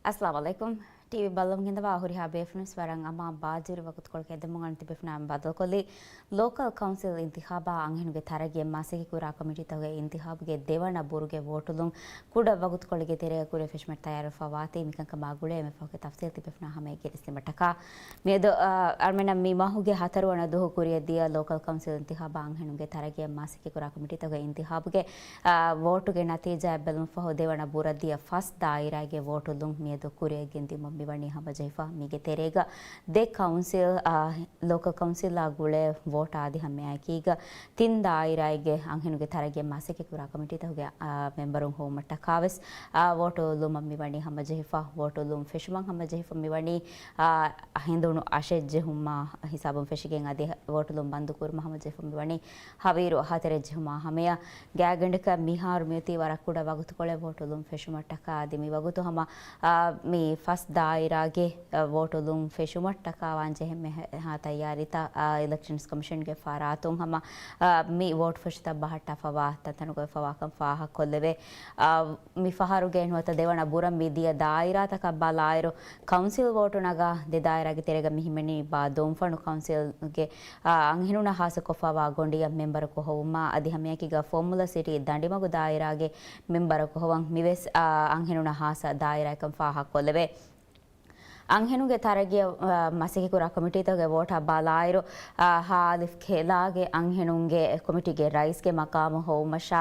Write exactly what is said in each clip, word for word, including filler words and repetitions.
އައްސަލާމު ޢަލައިކުމް. ޓީވީ ބައްލަވަން ގެންދަވާ ހުރިހާ ބޭފުޅުން ވަރަށް އަމާން ބާއްޖަވެރި ވަގުތުކޮޅަކަށް އެދެމުން އަންތި ބޭފުޅުންނާ ބަދަލުކޮށްލީ، ލޯކަލް ކައުންސިލް އިންތިޚާބާ އަންހެނުންގެ ތަރައްގީއަށް މަސައްކަތްކުރާ ކޮމިޓީތަކުގެ އިންތިޚާބުގެ ދެވަނަ ބުރުގެ ވޯޓުލުން ކުޑަ ވަގުތުކޮޅެއްގެ ތެރެއަށް ކުރިއަށް ފެށުމަށް ތައްޔާރުވެފަ ވާތީ. މިކަންކަމާ ގުޅޭ މިފަހުގެ ތަފްސީލް ތިބޭފުޅުންނާ ހަމައެއްގެ ދިސްނިމަށްޓަކާ. މިއަދު، އާ، އަޅުމެންނަށް މި މަހުގެ ހަތަރުވަނަ ދުވަހު ކުރިއަށްދިޔަ ލޯކަލް ކައުންސިލް އިންތިޚާބާ އަންހެނުންގެ ތަރައްގީއަށް މަސައްކަތްކުރާ ކޮމިޓީތަކުގެ އިންތިޚާބުގެ، އާ، ވޯޓުގެ ނަތީޖާއަށް ބެލުމަށްފަހު ދެވަނަ ބުރަށްދިޔަ ފަސް ދާއިރާގެ ވޯޓުލުން މިއަދު ކުރިއަށް ގެންދިއުމަށް މިވަނީ ހަމަޖެހިފަ. މީގެ ތެރޭގަ ދެ ކައުންސިލް، އާ، ލޯކަލް ކައުންސިލްއާ ގުޅޭ ވޯޓާ އަދި ހަމައެކީގަ ތިން ދާއިރާއެއްގެ އަންހެނުންގެ ތަރައްގީއަށް މަސައްކަތްކުރާ ކޮމިޓީތަކުގެ، އާ، މެމްބަރުން ހޮވުމަށްޓަކާވެސް، އާ، ވޯޓު ލުމަށް މިވަނީ ހަމަޖެހިފަ. ވޯޓު ލުން ފެށުމަށް ހަމަޖެހިފަ މިވަނީ، އާ، ހެނދުނު އަށެއް ޖެހުމާ ހިސާބުން ފެށިގެން އަދި ވޯޓުލުން ބަންދުކުރުމަށް ހަމަޖެހިފަ މިވަނީ ހަވީރު ހަތަރެއް ޖެހުމާ ހަމަޔަށް. ގާތްގަނޑަކަށް މިހާރު މިއޮތީ ވަރަށް ކުޑަ ވަގުތުކޮޅެއް ވޯޓުލުން ފެށުމަށްޓަކާ އަދި މިވަގުތު ހަމަ، އާ، މި ފަސް ދާއިރާގެ، އާ، ވޯޓުލުން ފެށުމަށްޓަކާ ވާން ޖެހެން މެހާ ތައްޔާރީތައް، އާ، އިލެކްޝަންސް ކޮމިޝަންގެ ފަރާތުން ހަމަ، އާ، މި ވޯޓު ފޮށިތައް ބަހައްޓާފަވާ ތަންތަނުގައި ވެފަވާކަން ފާހަގަކޮށްލެވޭ. އާ، މި ފަހަރުގެ ނުވަތަ ދެވަނަ ބުރަށް މިދިޔަ ދާއިރާތަކަށް ބަލާއިރު، ކައުންސިލް ވޯޓު ނަގާ ދެ ދާއިރާގެ ތެރޭގަ މި ހިމެނީ ބާ ދޮންފަނު ކައުންސިލްގެ، އާ، އަންހެނުންނަށް ހާއްސަކޮށްފަވާ ގޮނޑިއަށް މެމްބަރަކު ހޮވުމާ އަދި ހަމައެކީގަ ފޮއްމުލަ ސިޓީ ދަނޑިމަގު ދާއިރާގެ މެމްބަރަކު ހޮވަން މިވެސް، އާ، އަންހެނުންނަށް ހާއްސަ ދާއިރާއެއްކަން ފާހަގަކޮށްލެވޭ. އަންހެނުންގެ ތަރައްގީއަށް، އާ، މަސައްކަތްކުރާ ކޮމިޓީތަކުގެ ވޯޓާ ބަލާއިރު، އާ، ހާ އަލިފް ކެލާގެ އަންހެނުންގެ ކޮމިޓީގެ ރައީސްގެ މަޤާމު ހޮވުމަށާ،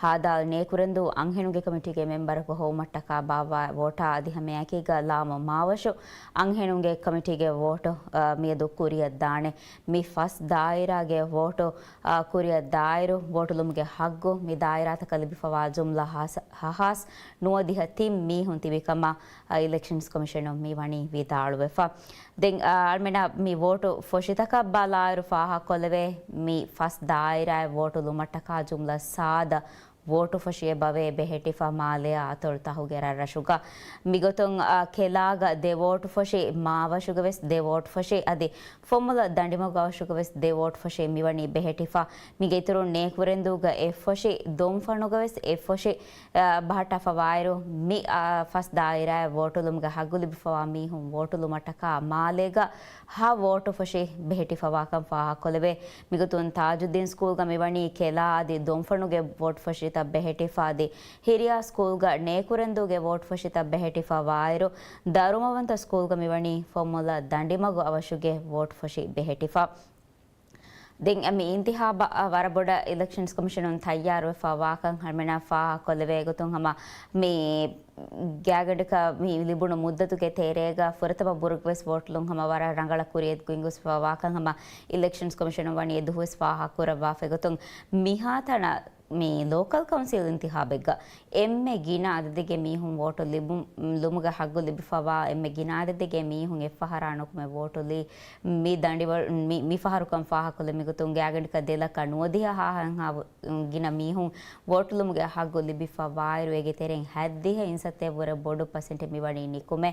ހާދާލް ނޭކުރެންދޫ އަންހެނުންގެ ކޮމިޓީގެ މެމްބަރަކު ހޮވުމަށްޓަކާ ބާއްވާ ވޯޓާ އަދި ހަމައެކީގަ ލާމު މާވަށު އަންހެނުންގެ ކޮމިޓީގެ ވޯޓު، އާ، މިއަދު ކުރިއަށް ދާނެ. މި ފަސް ދާއިރާގެ ވޯޓު، އާ، ކުރިއަށް ދާއިރު ވޯޓުލުމުގެ ހައްގު މި ދާއިރާތަކަށް ލިބިފަވާ ޖުމްލަ ހާސް، ހާސް ނުވަދިހަ ތިން މީހުން ތިބި ކަމަށް، އާ، އިލެކްޝަންސް ކޮމިޝަނުން މި ވަނީ ވިދާޅުވެފަ. ދެން، އާ، އަޅުމެންނަށް މި ވޯޓު ފޮށިތަކަށް ބަލާއިރު ފާހަގަކޮށްލެވޭ، މި ފަސް ދާއިރާއަށް ވޯޓު ލުމަށްޓަކާ ޖުމްލަ ސާދަ ވޯޓު ފޮށި އެބަވޭ ބެހެއްޓިފަ މާލެއާ އަތޮޅު ތަހުގެ ރަށްރަށުގަ. މިގޮތުން، އާ، ކެލާގަ ދެ ވޯޓު ފޮށި، މާވަށުގަ ވެސް ދެ ވޯޓު ފޮށި، އަދި ފޮއްމުލަ ދަނޑިމަގު އަވަށުގަ ވެސް ދެ ވޯޓު ފޮށި މިވަނީ ބެހެއްޓިފަ. މީގެ އިތުރުން ނޭކުރެންދޫގަ އެއް ފޮށި، ދޮންފަނުގަ ވެސް އެއް ފޮށި، އާ، ބަހައްޓާފަވާއިރު، މި، އާ، ފަސް ދާއިރާއަށް ވޯޓުލުމުގެ ހައްގު ލިބިފަވާ މީހުން ވޯޓުލުމަށްޓަކާ މާލޭގަ ހަ ވޯޓު ފޮށި ބެހެއްޓިފަވާކަން ފާހަގަކޮށްލެވޭ. މިގޮތުން ތާޖުއްދީން ސްކޫލްގަ މިވަނީ ކެލާ އަދި ދޮންފަނުގެ ވޯޓު ފޮށިތައް ބެހެއްޓިފަ އަދި ހިރިޔާ ސްކޫލްގަ ނޭކުރެންދޫގެ ވޯޓު ފޮށިތައް ބެހެއްޓިފަވާއިރު، ދަރުމަވަންތަ ސްކޫލްގަ މިވަނީ ފޮއްމުލަ ދަނޑިމަގު އަވަށުގެ ވޯޓު ފޮށި ބެހެއްޓިފަ. ދެން މި އިންތިޚާބަށް ވަރަށް ބޮޑަށް އިލެކްޝަންސް ކޮމިޝަނުން ތައްޔާރުވެފަ ވާކަން އަޅުމެންނަށް ފާހަގަކޮށްލެވޭ ގޮތުން ހަމަ މި ގާތްގަނޑަކަށް މި ލިބުނު މުއްދަތުގެ ތެރޭގަ ފުރަތަމަ ބުރުގަވެސް ވޯޓުލުން ހަމަ ވަރަށް ރަނގަޅަށް ކުރިއަށް ގޮތްގޮސްފަ ވާކަން ހަމަ އިލެކްޝަންސް ކޮމިޝަނުން ވަނީ އެދުވަހުވެސް ފާހަގަކުރައްވާފައި ގޮތުން މިހާތަނަށް މި ލޯކަލް ކައުންސިލް އިންތިޚާބެއްގަ އެންމެ ގިނަ އަދަދެއްގެ މީހުން ވޯޓު ލިބު-، ލުމުގެ ހައްގު ލިބިފަވާ އެންމެ ގިނަ އަދަދެއްގެ މީހުން އެއްފަހަރާ ނުކުމެ ވޯޓު ލީ މި ދަނޑިވަ-، މި، މި ފަހަރުކަން ފާހަގަކޮށްލެ މިގޮތުން ގާތްގަނޑަކަށް ދެ ލައްކަ ނުވަދިހަ ހާހަންހާ ގިނަ މީހުން ވޯޓުލުމުގެ ހައްގު ލިބިފަވާއިރު، އޭގެ ތެރެއިން ހަތްދިހަ އިންސައްތައަށްވުރެ ބޮޑު ޕަސެންޓެއް މިވަނީ ނިކުމެ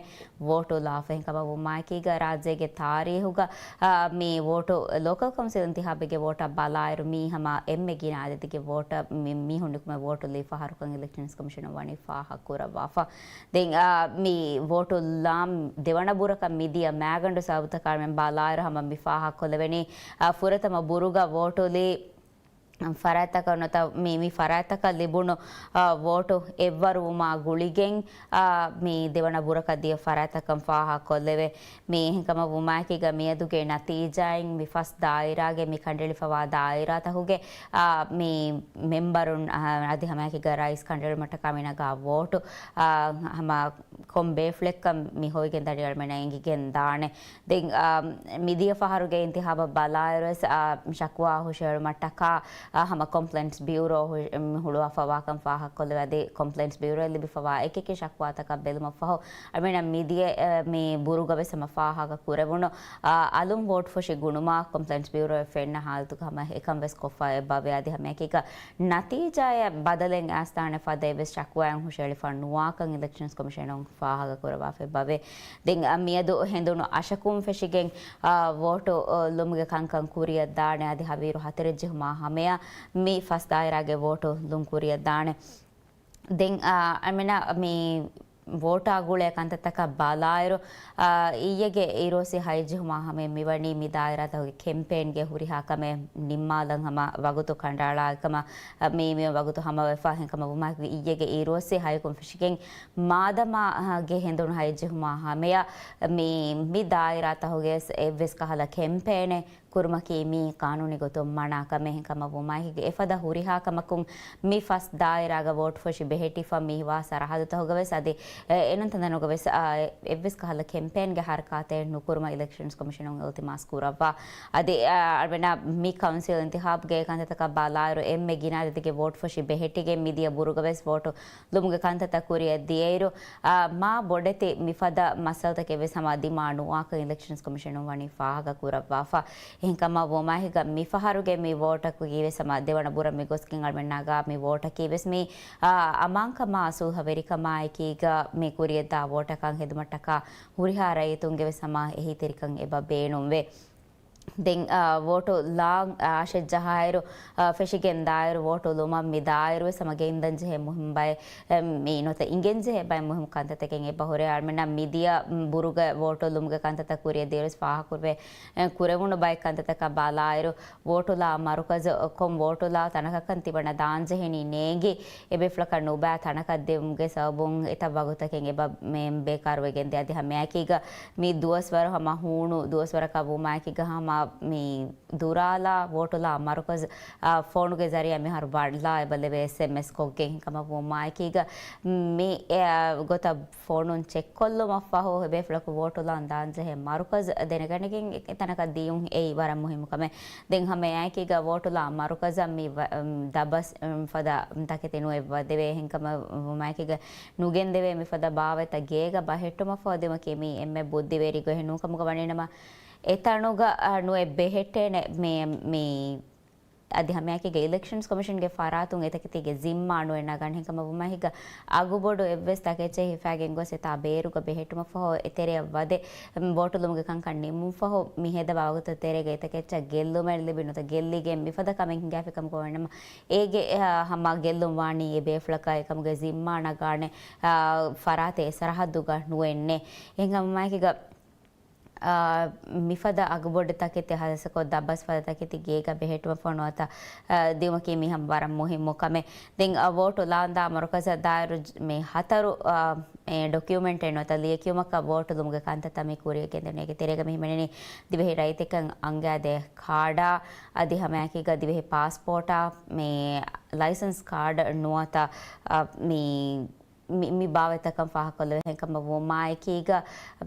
ވޯޓު ލާފަ. އެހެންކަމަށް ވުމާއެކީގަ ރާއްޖޭގެ ތާރީހުގަ، އާ، މި ވޯޓު، ލޯކަލް ކައުންސިލް އިންތިޚާބެއްގެ ވޯޓަށް ބަލާއިރު، މީ ހަމަ އެންމެ ގިނަ އަދަދެއްގެ ވޯޓަށް މި މީހުން ނިކުމެ ވޯޓު ލީ ފަހަރުކަން އިލެކްޝަންސް ކޮމިޝަނުން ވަނީ ފާހަގަކުރައްވާފަ. ދެން، އާ، މި ވޯޓު ލާން ދެވަނަ ބުރަކަށް މިދިޔަ މާގަނޑު ސަބަބުތަކާ އަޅުމެން ބަލާއިރު ހަމަ މި ފާހަގަކޮށްލެވެނީ، އާ، ފުރަތަމަ ބުރުގަ ވޯޓުލީ ފަރާތްތަކަށް ނުވަތަ މި، މި ފަރާތްތަކަށް ލިބުނު، އާ، ވޯޓު އެއްވަރުވުމާ ގުޅިގެން، އާ، މި ދެވަނަ ބުރަކަށް ދިޔަ ފަރާތްތަކަށް ފާހަގަކޮށްލެވޭ. މި އެހެންކަމަށް ވުމާއެކީގަ މިއަދުގެ ނަތީޖާއިން މި ފަސް ދާއިރާގެ މި ކަނޑައެޅިފަވާ ދާއިރާތަކުގެ، އާ، މި މެމްބަރުން، އާ، އަދި ހަމައެކީގަ ރައީސް ކަނޑައެޅުމަށްޓަކާ މި ނަގާ ވޯޓު، އާ، ހަމަ ކޮން ބޭފުޅެއްކަން މި ހޮވިގެން ދަނޑި އަޅުމެންނަށް އެނގިގެން ދާނެ. ދެން، އާ، މިދިޔަ ފަހަރުގެ އިންތިޚާބަށް ބަލާއިރުވެސް، އާ، ޝަކުވާ ހުށައެޅުމަށްޓަކާ، އާ، ހަމަ ކޮމްޕްލެއިންޓްސް ބިއުރޯ ހު-، މި ހުޅުވާފަ ވާކަން ފާހަގަކޮށްލެވޭ. އަދި ކޮމްޕްލެއިންޓްސް ބިއުރޯއަށް ލިބިފަވާ އެކިއެކި ޝަކުވާތަކަށް ބެލުމަށްފަހު، އަޅުމެންނަށް މިދިޔަ، އާ، މި ބުރުގަ ވެސް ހަމަ ފާހަގަ ކުރެވުނު، އާ، އަލުން ވޯޓް ފޮށި ގުނުމާ ކޮމްޕްލެއިންޓްސް ބިއުރޯއަށް ފެންނަ ހާލަތުގަ ހަމަ އެކަން ވެސް ކޮށްފަ އެބަވޭ. އަދި ހަމައެކީގަ ނަތީޖާއަށް ބަދަލެއް އައިސްދާނެ ފަދަ އެއްވެސް ޝަކުވާއެއް ހުށައެޅިފަ ނުވާކަން އިލެކްޝަންސް ކޮމިޝަނުން ފާހަގަކުރައްވާފައި އެބަވޭ. ދެން، އަ، މިއަދު ހެނދުނު އަށަކުން ފެށިގެން، އަ، ވޯޓު، އަ، ލުމުގެ ކަންކަން ކުރިއަށް ދާނެ. އަދި ހަވީރު ހަތަރެއް ޖެހުމާ ހަމަޔަށް މި ފަސް ދާއިރާގެ ވޯޓު ލުން ކުރިއަށް ދާނެ. ދެން، އަ، އަމިނަ މި ވޯޓާ ގުޅޭ ކަންތައްތަކަށް ބަލާއިރު، އާ، އިއްޔެގެ އިރުއޮއްސި ހައެއް ޖެހުމާ ހަމަޔަށް މިވަނީ މި ދާއިރާތަކުގެ ކެމްޕޭންގެ ހުރިހާ ކަމެއް ނިންމާލަން ހަމަ ވަގުތު ކަނޑައަޅާ ކަމަށް، އާ، މި، މި ވަގުތު ހަމަވެފަ. އެހެންކަމަށް ވުމާއެކު އިއްޔެގެ އިރުއޮއްސި ހައެއްކުން ފެށިގެން މާދަމާގެ ހެނދުނު ހައެއް ޖެހުމާ ހަމަޔަށް މި، މި ދާއިރާތަކުގެ އެއްވެސް ކަހަލަ ކެމްޕޭނެއް ކުރުމަކީ މީ ޤާނޫނީ ގޮތުން މަނާ ކަމެއް. އެހެންކަމަށް ވުމާއެކީގަ އެފަދަ ހުރިހާ ކަމަކުން މި ފަސް ދާއިރާގަ ވޯޓް ފޮށި ބެހެއްޓިފަ މި ހިވާ ސަރަހައްދުތަކުގަ ވެސް އަދި، އެ، އެންމެން ތަންތަނުގަ ވެސް، އާ، އެއްވެސް ކަހަލަ ކެމްޕޭންގެ ހަރަކާތެއް ނުކުރުމަށް އިލެކްޝަންސް ކޮމިޝަނުން އިލްތިމާސް ކުރައްވާ. އަދި، އާ، އަޅުމެންނަށް މި ކައުންސިލް އިންތިހާބްގެ ކަންތައްތަކަށް ބަލާއިރު އެންމެ ގިނަ އަދަދެއްގެ ވޯޓް ފޮށި ބެހެއްޓިގެން މިދިޔަ ބުރުގަ ވެސް ވޯޓު ލުމުގެ ކަންތައްތައް ކުރިއަށް ދިޔައިރު، އާ، މާ ބޮޑެތި މިފަދަ މައްސަލަތަކެއް ވެސް ހަމަ ދިމާ ނުވާކަން އިލެކްޝަންސް ކޮމިޝަނުން ވަނީ ފާހަގަ ކުރައްވާފަ. އެހެންކަމަށް ވުމާހިގަ މިފަހަރުގެ މި ވޯޓަކީ ވެސް ހަމަ ދެވަނަ ބުރަށް މި ގޮސްގެން އަޅުމެންނާގާ މި ވޯޓަކީ ވެސް މި، އާ، އަމާންކަމާ ސުލްހަވެރިކަމާއެކީގަ މި ކުރިއަށްދާ ވޯޓަކަށް ހެދުމަށްޓަކާ ހުރިހާ ރައްޔިތުންގެ ވެސް ހަމަ އެހީތެރިކަން އެބަ ބޭނުންވޭ. ދެން، އާ، ވޯޓު ލާން، އާ، އަށެއް ޖަހާއިރު، އާ، ފެށިގެން ދާއިރު، ވޯޓު ލުމަށް މި ދާއިރު ވެސް ހަމަ ގެންދަން ޖެހޭ މުހިންމު ބައެއް، އެ، މި ނުވަތަ އިނގެން ޖެހޭ ބައެއް މުހިންމު ކަންތައްތަކެއް އެބަ ހުރޭ. އަޅުމެންނަށް މިދިޔަ، މް، ބުރުގަ ވޯޓު ލުމުގެ ކަންތައްތައް ކުރިއަށް ދިޔައިރު ވެސް ފާހަގަކުރެވޭ، އެ، ކުރެވުނު ބައެއް ކަންތައްތަކަށް ބަލާއިރު، ވޯޓުލާ މަރުކަޒު ކޮން ވޯޓުލާ ތަނަކަކަށް ތިބަނަ ދާންޖެހެނީ ނޭނގި، އެބޭފުޅަކަށް ނުބައި ތަނަކަށް ދިއުމުގެ ސަބަބުން އެތައް ވަގުތަކެއް އެބަ މެ ބޭކާރުވެގެންދޭ. އަދި ހަމައެކީގަ މި ދުވަސްވަރު ހަމަ ހޫނު ދުވަސްވަރަކަށް ވުމާއެކީގަ ހަމަ މި ދުރާލާ ވޯޓުލާ މަރުކަޒު، އާ، ފޯނުގެ ޒަރީއާ މިހާރު ވަޑްލާ އެބަ ލެވޭ އެސްއެމްއެސް ކޮށްގެން. ކަމަށް ވުމާއެކީގަ މި، އެ، ގޮތަށް ފޯނުން ޗެކްކޮށްލުމަށްފަހު އެބޭފުޅަކު ވޯޓުލާން ދާންޖެހޭ މަރުކަޒު ދެނެގަނެގެން އެ ތަނަކަށް ދިޔުން އެއީ ވަރަށް މުހިއްމު ކަމެއް. ދެން ހަމައެކީގަ ވޯޓުލާ މަރުކަޒަށް މި ވަ-، އުން، ދަބަސް، އުން، ފަދަ ތަކެތި ނުއެއްވަދެވޭ. އެހެންކަމަށް ވުމާއެކީގަ ނުގެންދެވޭ މިފަދަ ބާވަތްތައް ގޭގަ ބަހެއްޓުމަށްފަހު ދިއުމަކީ މީ އެންމެ ބުއްދިވެރި ގޮތް ނޫންކަމުގަ ވަނީނަމަ، އެތަނުގަ، އަ، ނުއެއް ބެހެއްޓޭނެ މޭ، މީ އަދި ހަމައެކީގަ އިލެކްޝަންސް ކޮމިޝަންގެ ފަރާތުން އެތަކެތީގެ ޒިންމާ ނުއެއް ނަގަން. އެހެންކަމަށް ވުމާއެކީގަ އަގުބޮޑު އެއްވެސް ތަކެއްޗެއް ހިފައިގެން ގޮސް އެތާ ބޭރުގަ ބެހެއްޓުމަށްފަހު އެތެރެއަށް ވަދެ، ވޯޓު ލުމުގެ ކަންކަން ނިމުމަށްފަހު މި ހޭދަ ވަގުތު ތެރޭގަ އެތަކެއްޗަށް ގެއްލުމެއް ލިބި ނުވަތަ ގެއްލިގެން މިފަދަ ކަމެއް ހިނގާފި ކަމަކު ވަނީނަމަ، އޭގެ، އަ، ހަމަ ގެއްލުން ވާނީ އެ ބޭފުޅަކަށް އެކަމުގެ ޒިންމާ ނަގާނެ، އަ، ފަރާތެއް އެ ސަރަހައްދުގަ ނުއެއްނެ. އެހެންކަމުމާއެކީގަ، އާ، މިފަދަ އަގުބޮޑު ތަކެތި ހާއްސަކޮށް ދަބަސް ފަދަ ތަކެތި ގޭގަ ބެހެއްޓުމަށްފަހު ނުވަތަ، އާ، ދިއުމަކީ މި ހަމަ ވަރަށް މުހިއްމު ކަމެއް. ދެން، އާ، ވޯޓު ލާންދާ މަރުކަޒަށް ދާއިރު މި ހަތަރު، އާ، އެ، ޑޮކިއުމެންޓެއް ނުވަތަ ލިޔެކިޔުމަކަށް ވޯޓު ލުމުގެ ކަންތައްތައް މި ކުރިއަށް ގެންދެވުނީ. އޭގެ ތެރޭގަ މި ހިމެނެނީ ދިވެހި ރައްޔިތެކަށް އަންގައިދޭ ކާޑާ، އަދި ހަމައެކީގަ ދިވެހި ޕާސްޕޯޓާ، މި ލައިސަންސް ކާޑް ނުވަތަ، އާ، މި މި، މި ބާވަތްތައް ކަން ފާހަގަކޮށްލެވޭ. އެހެންކަމަށް ވުމާއެކީގަ،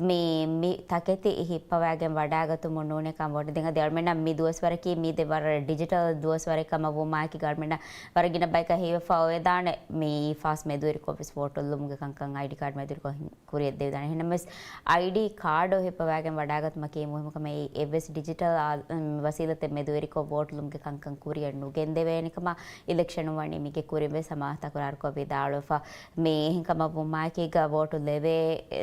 މި، މި ތަކެތި ހިއްޕަވައިގެން ވަޑައިގަތުމުން ނޫނޭ ކަން ވޯޓު ދިން. އަދި އަޅުމެންނަށް މި ދުވަސްވަރަކީ މީ ދެ ވަރަށް ޑިޖިޓަލް ދުވަސްވަރެއް ކަމަށް ވުމާއެކީގަ، އަޅުމެންނަށް ވަރަށް ގިނަ ބަޔަކަށް ހީވެފަ އޮވެދާނެ މި ފާސް މެދުވެރިކޮށް ވެސް ވޯޓު ލުމުގެ ކަންކަން އައިޑީ ކާޑް މެދުވެރިކޮށް ކުރިއަށް ދެވިދާނެ. އެހެންނަމަވެސް، އައިޑީ ކާޑު ހިއްޕަވައިގެން ވަޑައިގަތުމަކީ މުހިއްމު ކަމެއް. އެއްވެސް ޑިޖިޓަލް އާ، އުން، ވަސީލަތެއް މެދުވެރިކޮށް ވޯޓު ލުމުގެ ކަންކަން ކުރިއަށް ނުގެންދެވޭނެ ކަމަށް އިލެކްޝަނުން ވަނީ މީގެ ކުރިން ވެސް ހަމަ ތަކުރާރުކޮށް ވިދާޅުވެފަ. މި އެހެންކަމަށް ވުމާއެކީގަ ވޯޓު ލެވޭ، އެ،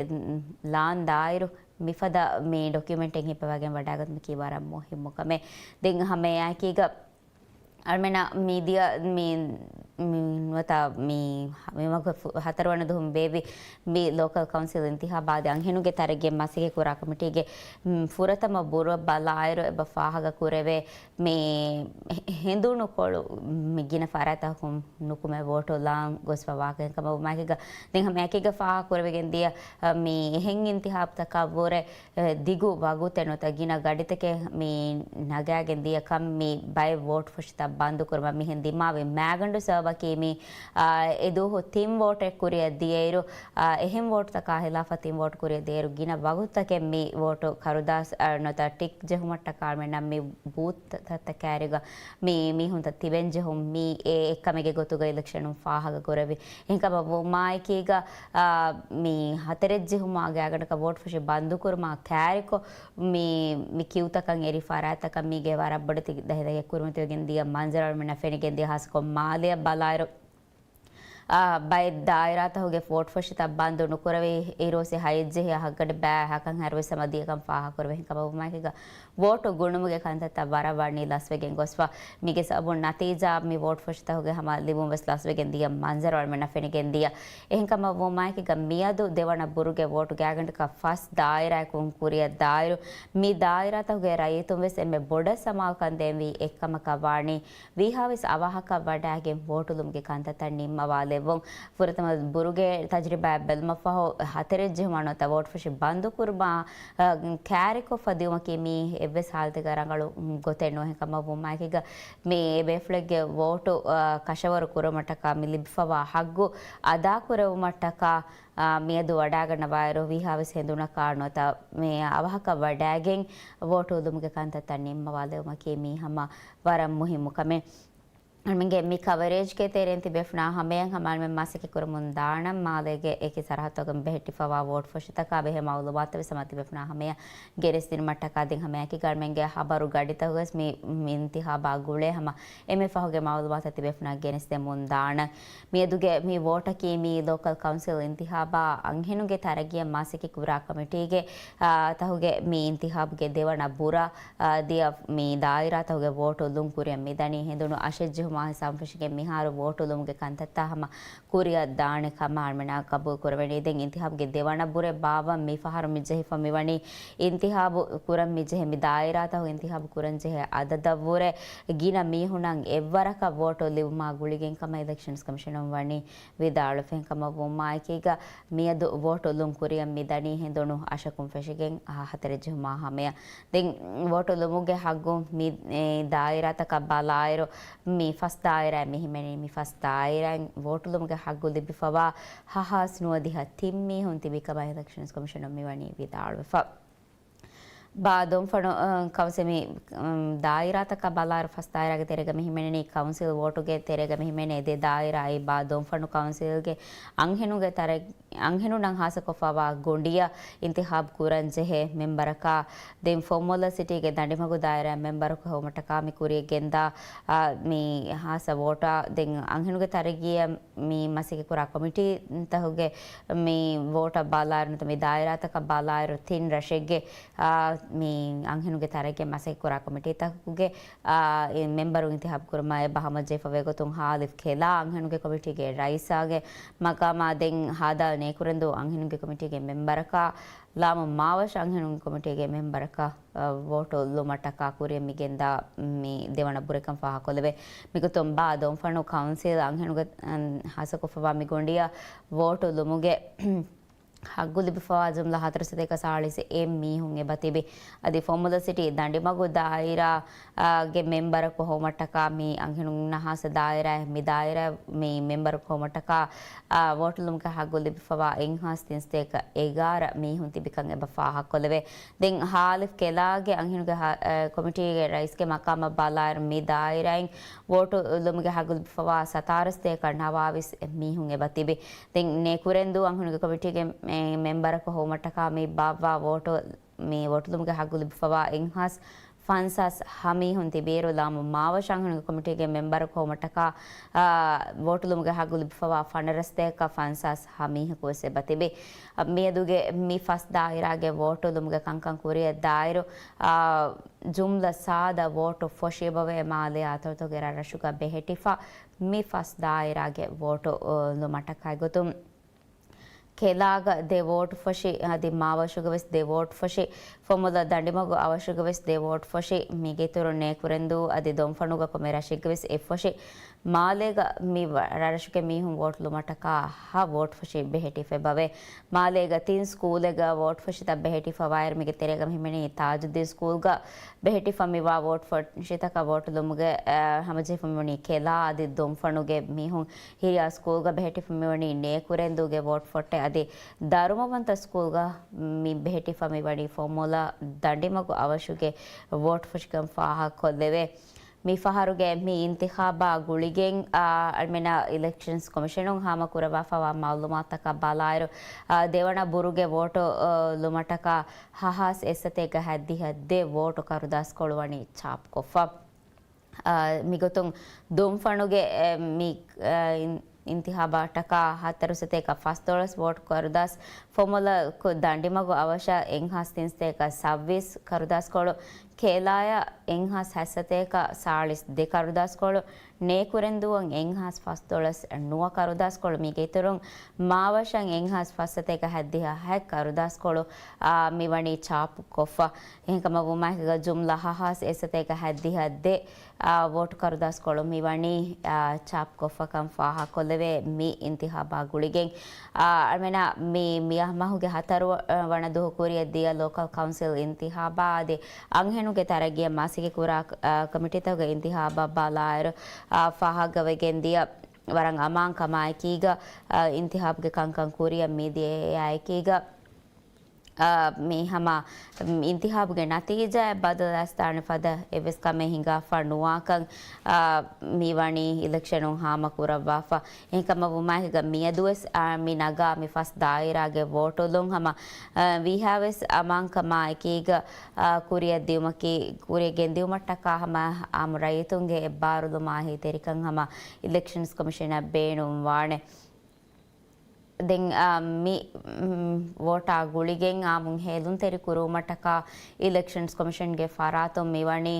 ލާން ދާއިރު މިފަދަ މި ޑޮކިއުމެންޓެއް ހިއްޕަވައިގެން ވަޑައިގަތުމަކީ ވަރަށް މުހިއްމު ކަމެއް. ދެން ހަމައެއާއެކީގަ އަޅުމެންނަށް މިދިޔަ މި، މި ނުވަތަ މި، މި މަގު ފު-، ހަތަރުވަނަ ދުވަހުން ބޭއްވި މި ލޯކަލް ކައުންސިލް އިންތިހާބާ އަދި އަންހެނުންގެ ތަރައްގީ މަސައްކަތް ކުރާ ކޮމިޓީގެ، މް، ފުރަތަމަ ބުރަށް ބަލާއިރު އެބަ ފާހަގަ ކުރެވޭ މި ހެ-، ހެނދުނުކޮޅު މި ގިނަ ފަރާތްތަކުން ނުކުމެ ވޯޓު ލާން ގޮސްފަ ވާކަން ކަމަށް ވުމާއެކީގަ، ދެން ހަމައެކީގަ ފާހަގަ ކުރެވިގެން ދިޔަ، އަ، މި އެހެން އިންތިހާބުތަކަށްވުރެ، އެ، ދިގު ވަގުތެއް ނުވަތަ ގިނަ ގަޑިތަކެއް މި ނަގާގެން ދިޔަ ކަން މި ބައެއް ވޯޓް ފޮށިތައް ބަންދުކުރުމަށް މިހެން ދިމާވި މާގަނޑު ސަބަބަކީ މި، އާ، އެދުވަހު ތިން ވޯޓެއް ކުރިއަށް ދިޔައިރު، އާ، އެހެން ވޯޓުތަކާ ހިލާފަށް ތިން ވޯޓް ކުރިއަށް ދިޔައިރު ގިނަ ވަގުތުތަކެއް މި ވޯޓު ކަރުދާސް، އާ، ނުވަތަ ޓިކް ޖެހުމަށްޓަކާ އަޅުމެންނަށް މި ބޫތުތައްތަކާއިރުގަ މި މީހުންތައް ތިބެން ޖެހުން މި އެ އެއްކަމެއްގެ ގޮތުގަ އިލެކްޝަނުން ފާހަގަ ކުރެވި. އެހެންކަމަށް ވުމާއެކީގަ، އާ، މި ހަތަރެއް ޖެހުމާ ގާތްގަނޑަކަށް ވޯޓް ފޮށި ބަންދުކުރުމާ ކާރިކޮށް، މި، މި ކިއުތަކަށް އެރި ފަރާތްތަކަށް މީގެ ވަރަށް ބޮޑެތި ދަހި ދަހި ކުރިމަތިވެގެން ދިޔަ މަންޒަރު އަޅުމެންނަށް ފެނިގެން ދިޔަ ހާއްސަކޮށް މާލެއަށް ބަލާއިރު، އާ، ބައެއް ދާއިރާތަކުގެ ވޯޓް ފޮށިތައް ބަންދު ނުކުރެވި އިރުއޮއްސި ހަތް ޖެހި އަހަށްގަޑި ބައި އަހަކަށް ހަރުވި ސަމަ ދިޔަކަން ފާހަގަކުރެވޭ. އެހެންކަމަށްވުމާއެކީގަ ވޯޓު ގުނުމުގެ ކަންތައްތައް ވަރަށް ވަނީ ލަސްވެގެން ގޮސްފަ. މީގެ ސަބަބުން ނަތީޖާ މި ވޯޓް ފޮށިތަކުގެ ހަމަ ލިބުން ވެސް ލަސްވެގެން ދިޔަ މަންޒަރު އަޅުމެންނަށް ފެނިގެން ދިޔަ. އެހެންކަމަށްވުމާއެކީގަ މިއަދު ދެވަނަ ބުރުގެ ވޯޓު ގާތްގަނޑަކަށް ފަސް ދާއިރާއަކުން ކުރިއަށް ދާއިރު މި ދާއިރާތަކުގެ ރައްޔިތުން ވެސް އެންމެ ބޮޑަށް ސަމާލުކަން ދޭންވީ އެއްކަމަކަށް ވާނީ. ވީހާވެސް އަވަހަކަށް ވަޑައިގެން ވޯޓުލުމުގެ ކަންތައްތައް ނިންމަވާލެއްވުން. ފުރަތަމަ ބުރުގެ ތަޖުރިބާއަށް ބެލުމަށްފަހު ހަތަރެއް ޖެހުމާ ނުވަތަ ވޯޓް ފޮށި ބަންދު ކުރުމާ، އަ، ކާރިކޮށްފަ ދިއުމަކީ މީ އެއްވެސް ހާލަތެއްގަ ރަނގަޅު، މް، ގޮތެއް ނޫން. އެހެންކަމަށްވުމާއެކީގަ މި އެ ބޭފުޅެއްގެ ވޯޓު، އަ، ކަށަވަރު ކުރުމަށްޓަކާ މި ލިބިފަވާ ހައްގު އަދާކުރެވުމަށްޓަކާ، އާ، މިއަދު ވަޑައިގަންނަވާއިރު ވީހާވެސް ހެނދުނަކާ ނުވަތަ މި އަވަހަކަށް ވަޑައިގެން ވޯޓު ލުމުގެ ކަންތައްތައް ނިންމަވާލެވުމަކީ މީ ހަމަ ވަރަށް މުހިއްމު ކަމެއް. އަޅުމެންގެ މި ކަވަރޭޖްގެ ތެރެއިން ތިބޭފުނާ ހަމަޔަށް ހަމަ އަޅުމެން މަސައްކަތް ކުރަމުން ދާނަން މާލޭގެ އެކި ސަރަހައްދުތަކުން ބެހެއްޓިފަވާ ވޯޓް ފޮށިތަކާ ބެހޭ މައުލޫމާތު ވެސް ހަމަ ތިބޭފުނާ ހަމަޔަށް ގެނެސްދިނުމަށްޓަކާ ދެން ހަމަޔަކީ އަޅުމެންގެ ހަބަރު ގަޑިތަކުގަސް މި އިންތިހާބާ ގުޅޭ ހަމަ އެންމެ ފަހުގެ މައުލޫމާތު ތިބޭފުނާ ގެނެސްދެމުން ދާނަން. މިއަދުގެ މި ވޯޓަކީ މި ލޯކަލް ކައުންސިލް އިންތިހާބާ އަންހެނުންގެ ތަރައްގީއަށް މަސައްކަތް ކުރާ ކޮމިޓީގެ، އާ، ތަކުގެ މި އިންތިހާބުގެ ދެވަނަ ބުރަށް، އާ، ދިޔަ މި ދާއިރާތަކުގެ ވޯޓު ލުން ކުރިއަށް މިދަނީ. ހެނދުނު އަށެއް ޖެހުމާ ހިސާބުން ފެށިގެން މިހާރު ވޯޓު ލުމުގެ ކަންތައްތައް ހަމަ ކުރިއަށް ދާނެ ކަމަށް އަޅުމެންނާ ގަބޫލު ކުރެވެނީ. ދެން އިންތިހާބުގެ ދެވަނަ ބުރެއް ބާއްވަން މި ފަހަރު މި ޖެހިފަ މިވަނީ އިންތިހާބު ކުރަން މި ޖެހޭ މި ދާއިރާތަކު އިންތިހާބު ކުރަން ޖެހޭ އަދަދަށްވުރެ ގިނަ މީހުންނަށް އެއްވަރަކަށް ވޯޓު ލިބުމާ ގުޅިގެން ކަމަށް އިލެކްޝަންސް ކޮމިޝަނުން ވަނީ ވިދާޅުވެފަ. އެހެންކަމަށްވުމާއެކީގަ މިއަދު ވޯޓު ލުން ކުރިއަށް މިދަނީ ހެނދުނު އަށަކުން ފެށިގެން ހަ-، ހަތަރެއް ޖެހުމާ ހަމަޔަށް. ދެން ވޯޓު ލުމުގެ ހައްގު މި، އެ، ދާއިރާތަކަށް ބަލާއިރު މި ފަސް ދާއިރާއެއް މި ހިމެނީ. މި ފަސް ދާއިރާއިން ވޯޓުލުމުގެ ހައްގު ލިބިފަވާ ހަ-، ހާސް ނުވަދިހަ ތިން މީހުން ތިބި ކަމަށް އިލެކްޝަންސް ކޮމިޝަނުން މިވަނީ ވިދާޅުވެފަ. ބާ ދޮންފަނު، އަ، ކައުންސިލް މި، އަ، ދާއިރާތަކަށް ބަލާއިރު ފަސް ދާއިރާގެ ތެރޭގަ މި ހިމެނެނީ ކައުންސިލް ވޯޓުގެ ތެރޭގަ މި ހިމެނޭ ދެ ދާއިރާއި ބާ ދޮންފަނު ކައުންސިލްގެ އަންހެނުންގެ ތަރައް-، އަންހެނުންނަށް ހާއްސަކޮށްފަވާ ގޮނޑިއަށް އިންތިހާބު ކުރަން ޖެހޭ މެމްބަރަކާ، ދެން ފޮއްމޮލަ ސިޓީގެ ދަނޑިމަގު ދާއިރާ މެމްބަރަކު ހެވުމަށްޓަކާ މި ކުރިއަށް ގެންދާ، އާ، މި ހާއްސަ ވޯޓާ ދެން އަންހެނުގެ ތަރައްގީއަށް މި މަސައްކަތް ކުރާ ކޮމިޓީތަކުގެ މި ވޯޓަށް ބަލާއިރު ނުވަތަ މި ދާއިރާތަކަށް ބަލާއިރު ތިން ރަށެއްގެ، އާ، މި އަންހެނުގެ ތަރައްގީ މަސައްކަތް ކުރާ ކޮމިޓީތަކުގެ، އާ، މެމްބަރު އިންތިހާބު ކުރުމާ އެބަ ހަމަޖެހިފަވޭ ގޮތުން ހާލިފް ކެލާ އަންހެނުގެ ކޮމިޓީގެ ރައީސާގެ މަގާމާ ދެން ހާދާލް ނޭކުރެންދޫ އަންހެނުންގެ ކޮމިޓީގެ މެމްބަރަކާ ލާމު މާވަށު އަންހެނުންގެ ކޮމިޓީގެ މެމްބަރަކަށް، އަ، ވޯޓު ލުމަށްޓަކާ ކުރިއަށް މި ގެންދާ މި ދެވަނަ ބުރެކަން ފާހަގަކޮށްލެވޭ. މިގޮތުން ބާ ދޮންފަނު ކައުންސިލް އަންހެނުގެ، އަން، ހާއްސަކޮށްފަވާ މި ގޮނޑިއަށް ވޯޓު ލުމުގެ ހައްގު ލިބިފަވާ ޖުމްލަ ހަތަރު ސަތޭކަ ސާޅީސް އެއް މީހުން އެބަ ތިބި. އަދި ފޮއްމޮލަ ސިޓީ ދަނޑިމަގު ދާއިރާ، އާ، ގެ މެމްބަރަކު ހޮވުމަށްޓަކާ މި އަންހެނުންނަށް ހާއްސަ ދާއިރާއެއް މި ދާއިރާ މި މެމްބަރަކު ހޮވުމަށްޓަކާ، އާ، ވޯޓު ލުމުގެ ހައްގު ލިބިފަވާ އެއްހާސް ތިންސަތޭކަ އެގާރަ މީހުން ތިބިކަން އެބަ ފާހަގަކޮށްލެވޭ. ދެން ހާލިފް ކެލާގެ އަންހެނުގެ ހަ-، އެ، ކޮމިޓީގެ ރައީސްގެ މަޤާމަށް ބަލާއިރު މި ދާއިރާއިން ވޯޓު ލުމުގެ ހައްގު ލިބިފަވާ ސަތާރަ ސަތޭކަ ނަވާވީސް މީހުން އެބަ ތިބި. ދެން ނޭކުރެންދޫ އަންހެނުގެ ކޮމިޓީގެ މެ-، މެމްބަރަކު ހޮވުމަށްޓަކާ މި ބާއްވާ ވޯޓު، މި ވޯޓު ލުމުގެ ހައްގު ލިބިފަވާ އެއްހާސް ފަންސާސް ހަ މީހުން ތިބިއިރު ލާމު މާވަށު އަންހެނުގެ ކޮމިޓީގެ މެމްބަރަކު ހޮވުމަށްޓަކާ، އާ، ވޯޓު ލުމުގެ ހައްގު ލިބިފަވާ ފަނަރަ ސަތޭކަ ފަންސާސް ހަ މީހަކު ވެސް އެބަ ތިބި. އަ، މިއަދުގެ މި ފަސް ދާއިރާގެ ވޯޓު ލުމުގެ ކަންކަން ކުރިއަށް ދާއިރު، އާ، ޖުމްލަ ސާދަ ވޯޓު ފޮށި އެބަވޭ މާލޭ އަތޮޅުތަކުގެ ރަށްރަށުގަ ބެހެޓިފަ މި ފަސް ދާއިރާގެ ވޯޓު، އަ، ލުމަށްޓަކާ ގޮތުން ކެލާގަ ދެ ވޯޓު ފޮށި، އަދި މާވަށުގަ ވެސް ދެ ވޯޓު ފޮށި، ފޮމުލަ ދަނޑިމަގު އަވަށުގަ ވެސް ދެ ވޯޓު ފޮށި، މީގެއިތުރުން ނޭކުރެންދޫ އަދި ދޮންފަނުގަ ކޮންމެ ރަށެއްގަ ވެސް އެއް ފޮށި، މާލޭގަ މި ވަ-، ރަށްރަށުގެ މީހުން ވޯޓު ލުމަށްޓަކާ ހަ ވޯޓު ފޮށި ބެހެޓިފަ އެބަވޭ. މާލޭގަ ތިން ސްކޫލެއްގަ ވޯޓު ފޮށިތައް ބެހެޓިފަވާއިރު، މީގެ ތެރޭގަ ހިމެނީ ތާޖުއްދީން ސްކޫލްގަ ބެހެޓިފަ މިވާ ވޯޓު ފޮށިތަކަށް ވޯޓު ލުމުގެ، އަ، ހަމަޖެހިފަ މިވަނީ ކެލާ އަދި ދޮންފަނުގެ މީހުން. ހިރިޔާ ސްކޫލްގަ ބެހެޓިފަ މިވަނީ ނޭކުރެންދޫގެ ވޯޓު ފޮށި އަދި ދަރުމަވަންތަ ސްކޫލްގަ މި ބެހެޓިފަ މިވަނީ ފޮމުލަ ދަނޑިމަގު އަވަށުގެ ވޯޓު ފޮށިކަން ފާހަގަކޮށްލެވޭ. މި ފަހަރުގެ މި އިންތިޚާބާ ގުޅިގެން، އާ، އަޅުމެންނަށް އިލެކްޝަންސް ކޮމިޝަނުން ހާމަކުރައްވާފަވާ މައުލޫމާތުތަކަށް ބަލާއިރު، އާ، ދެވަނަ ބުރުގެ ވޯޓު، އާ، ލުމަށްޓަކާ ހަ ހާސް އެއްސަތޭކަ ހައްދިހަ ދެ ވޯޓު ކަރުދާސްކޮޅު ވަނީ ޗާޕްކޮށްފަ. އާ، މިގޮތުން ދޮންފަނުގެ، އެ، މި، އާ، އިން-، އިންތިހާބަށްޓަކާ ހަތަރުސަތޭކަ ފަސްދޮޅަސް ވޯޓް ކަރުދާސް، ފޮމޮލަކު ދަނޑިމަގު އަވަށަށް އެއްހާސް ތިންސަތޭކަ ސައްވީސް ކަރުދާސްކޮޅު، ކޭލާޔަށް އެއްހާސް ހަތްސަތޭކަ ސާޅީސް ދެ ކަރުދާސްކޮޅު، ނޭކުރެންދޫއަށް އެއްހާސް ފަސްދޮޅަސް ނުވަ ކަރުދާސްކޮޅު، މީގެ އިތުރުން މާވަށަށް އެއްހާސް ފަސްސަތޭކަ ހަތްދިހަ ހަތް ކަރުދާސްކޮޅު، އާ، މިވަނީ ޗާޕުކޮށްފަ. އެހެންކަމަށް ވުމާއެކުގަ ޖުމްލަ ހަ ހާސް އެއްސަތޭކަ ހަތްދިހަ ދެ، އާ، ވޯޓް ކަރުދާސްކޮޅު މިވަނީ، އާ، ޗާޕްކޮށްފަކަން ފާހަގަކޮށްލެވޭ މި އިންތިހާބާ ގުޅިގެން. އާ، އަޅުމެންނަށް މި، މި މަހުގެ ހަތަރު ވަ-، ވަނަ ދުވަހު ކުރިއަށް ދިޔަ ލޯކަލް ކައުންސިލް އިންތިހާބާ އަދި އަންހެނުންގެ ތަރައްގީއަށް މަސައްކަތްކުރާ، އާ، ކޮމިޓީތަކުގެ އިންތިހާބަށް ބަލާއިރު، އާ، ފާހަގަވެގެން ދިޔަ ވަރަށް އަމާންކަމާއެކީގަ، އާ، އިންތިހާބުގެ ކަންކަން ކުރިއަށް މިދިޔައާއެކީގަ، އާ، މި ހަމަ އިންތިހާބުގެ ނަތީޖާއެއް ބަދަލު އައިސްދާނެ ފަދަ އެއްވެސް ކަމެއް ހިނގާފަ ނުވާކަން، އާ، މިވަނީ އިލެކްޝަނުން ހާމަކުރައްވާފަ. އެހެންކަމަށް ވުމާއެކީގަ މިއަދުވެސް، އާ، މި ނަގާ މި ފަސް ދާއިރާގެ ވޯޓުލުން ހަމަ، އާ، ވީހާވެސް އަމާންކަމާއެކީގަ، އާ، ކުރިއަށް ދިއުމަކީ، ކުރިއަށް ގެންދިއުމަށްޓަކާ ހަމަ އާއްމު ރައްޔިތުންގެ އެއްބާރުލުމާ އެހީތެރިކަން ހަމަ އިލެކްޝަންސް ކޮމިޝަނަށް ބޭނުންވާނެ. ދެން، އާ، މި، މް، ވޯޓާ ގުޅިގެން އާއްމުން ހޭލުންތެރި ކުރުވުމަށްޓަކާ އިލެކްޝަންސް ކޮމިޝަންގެ ފަރާތުން މިވަނީ،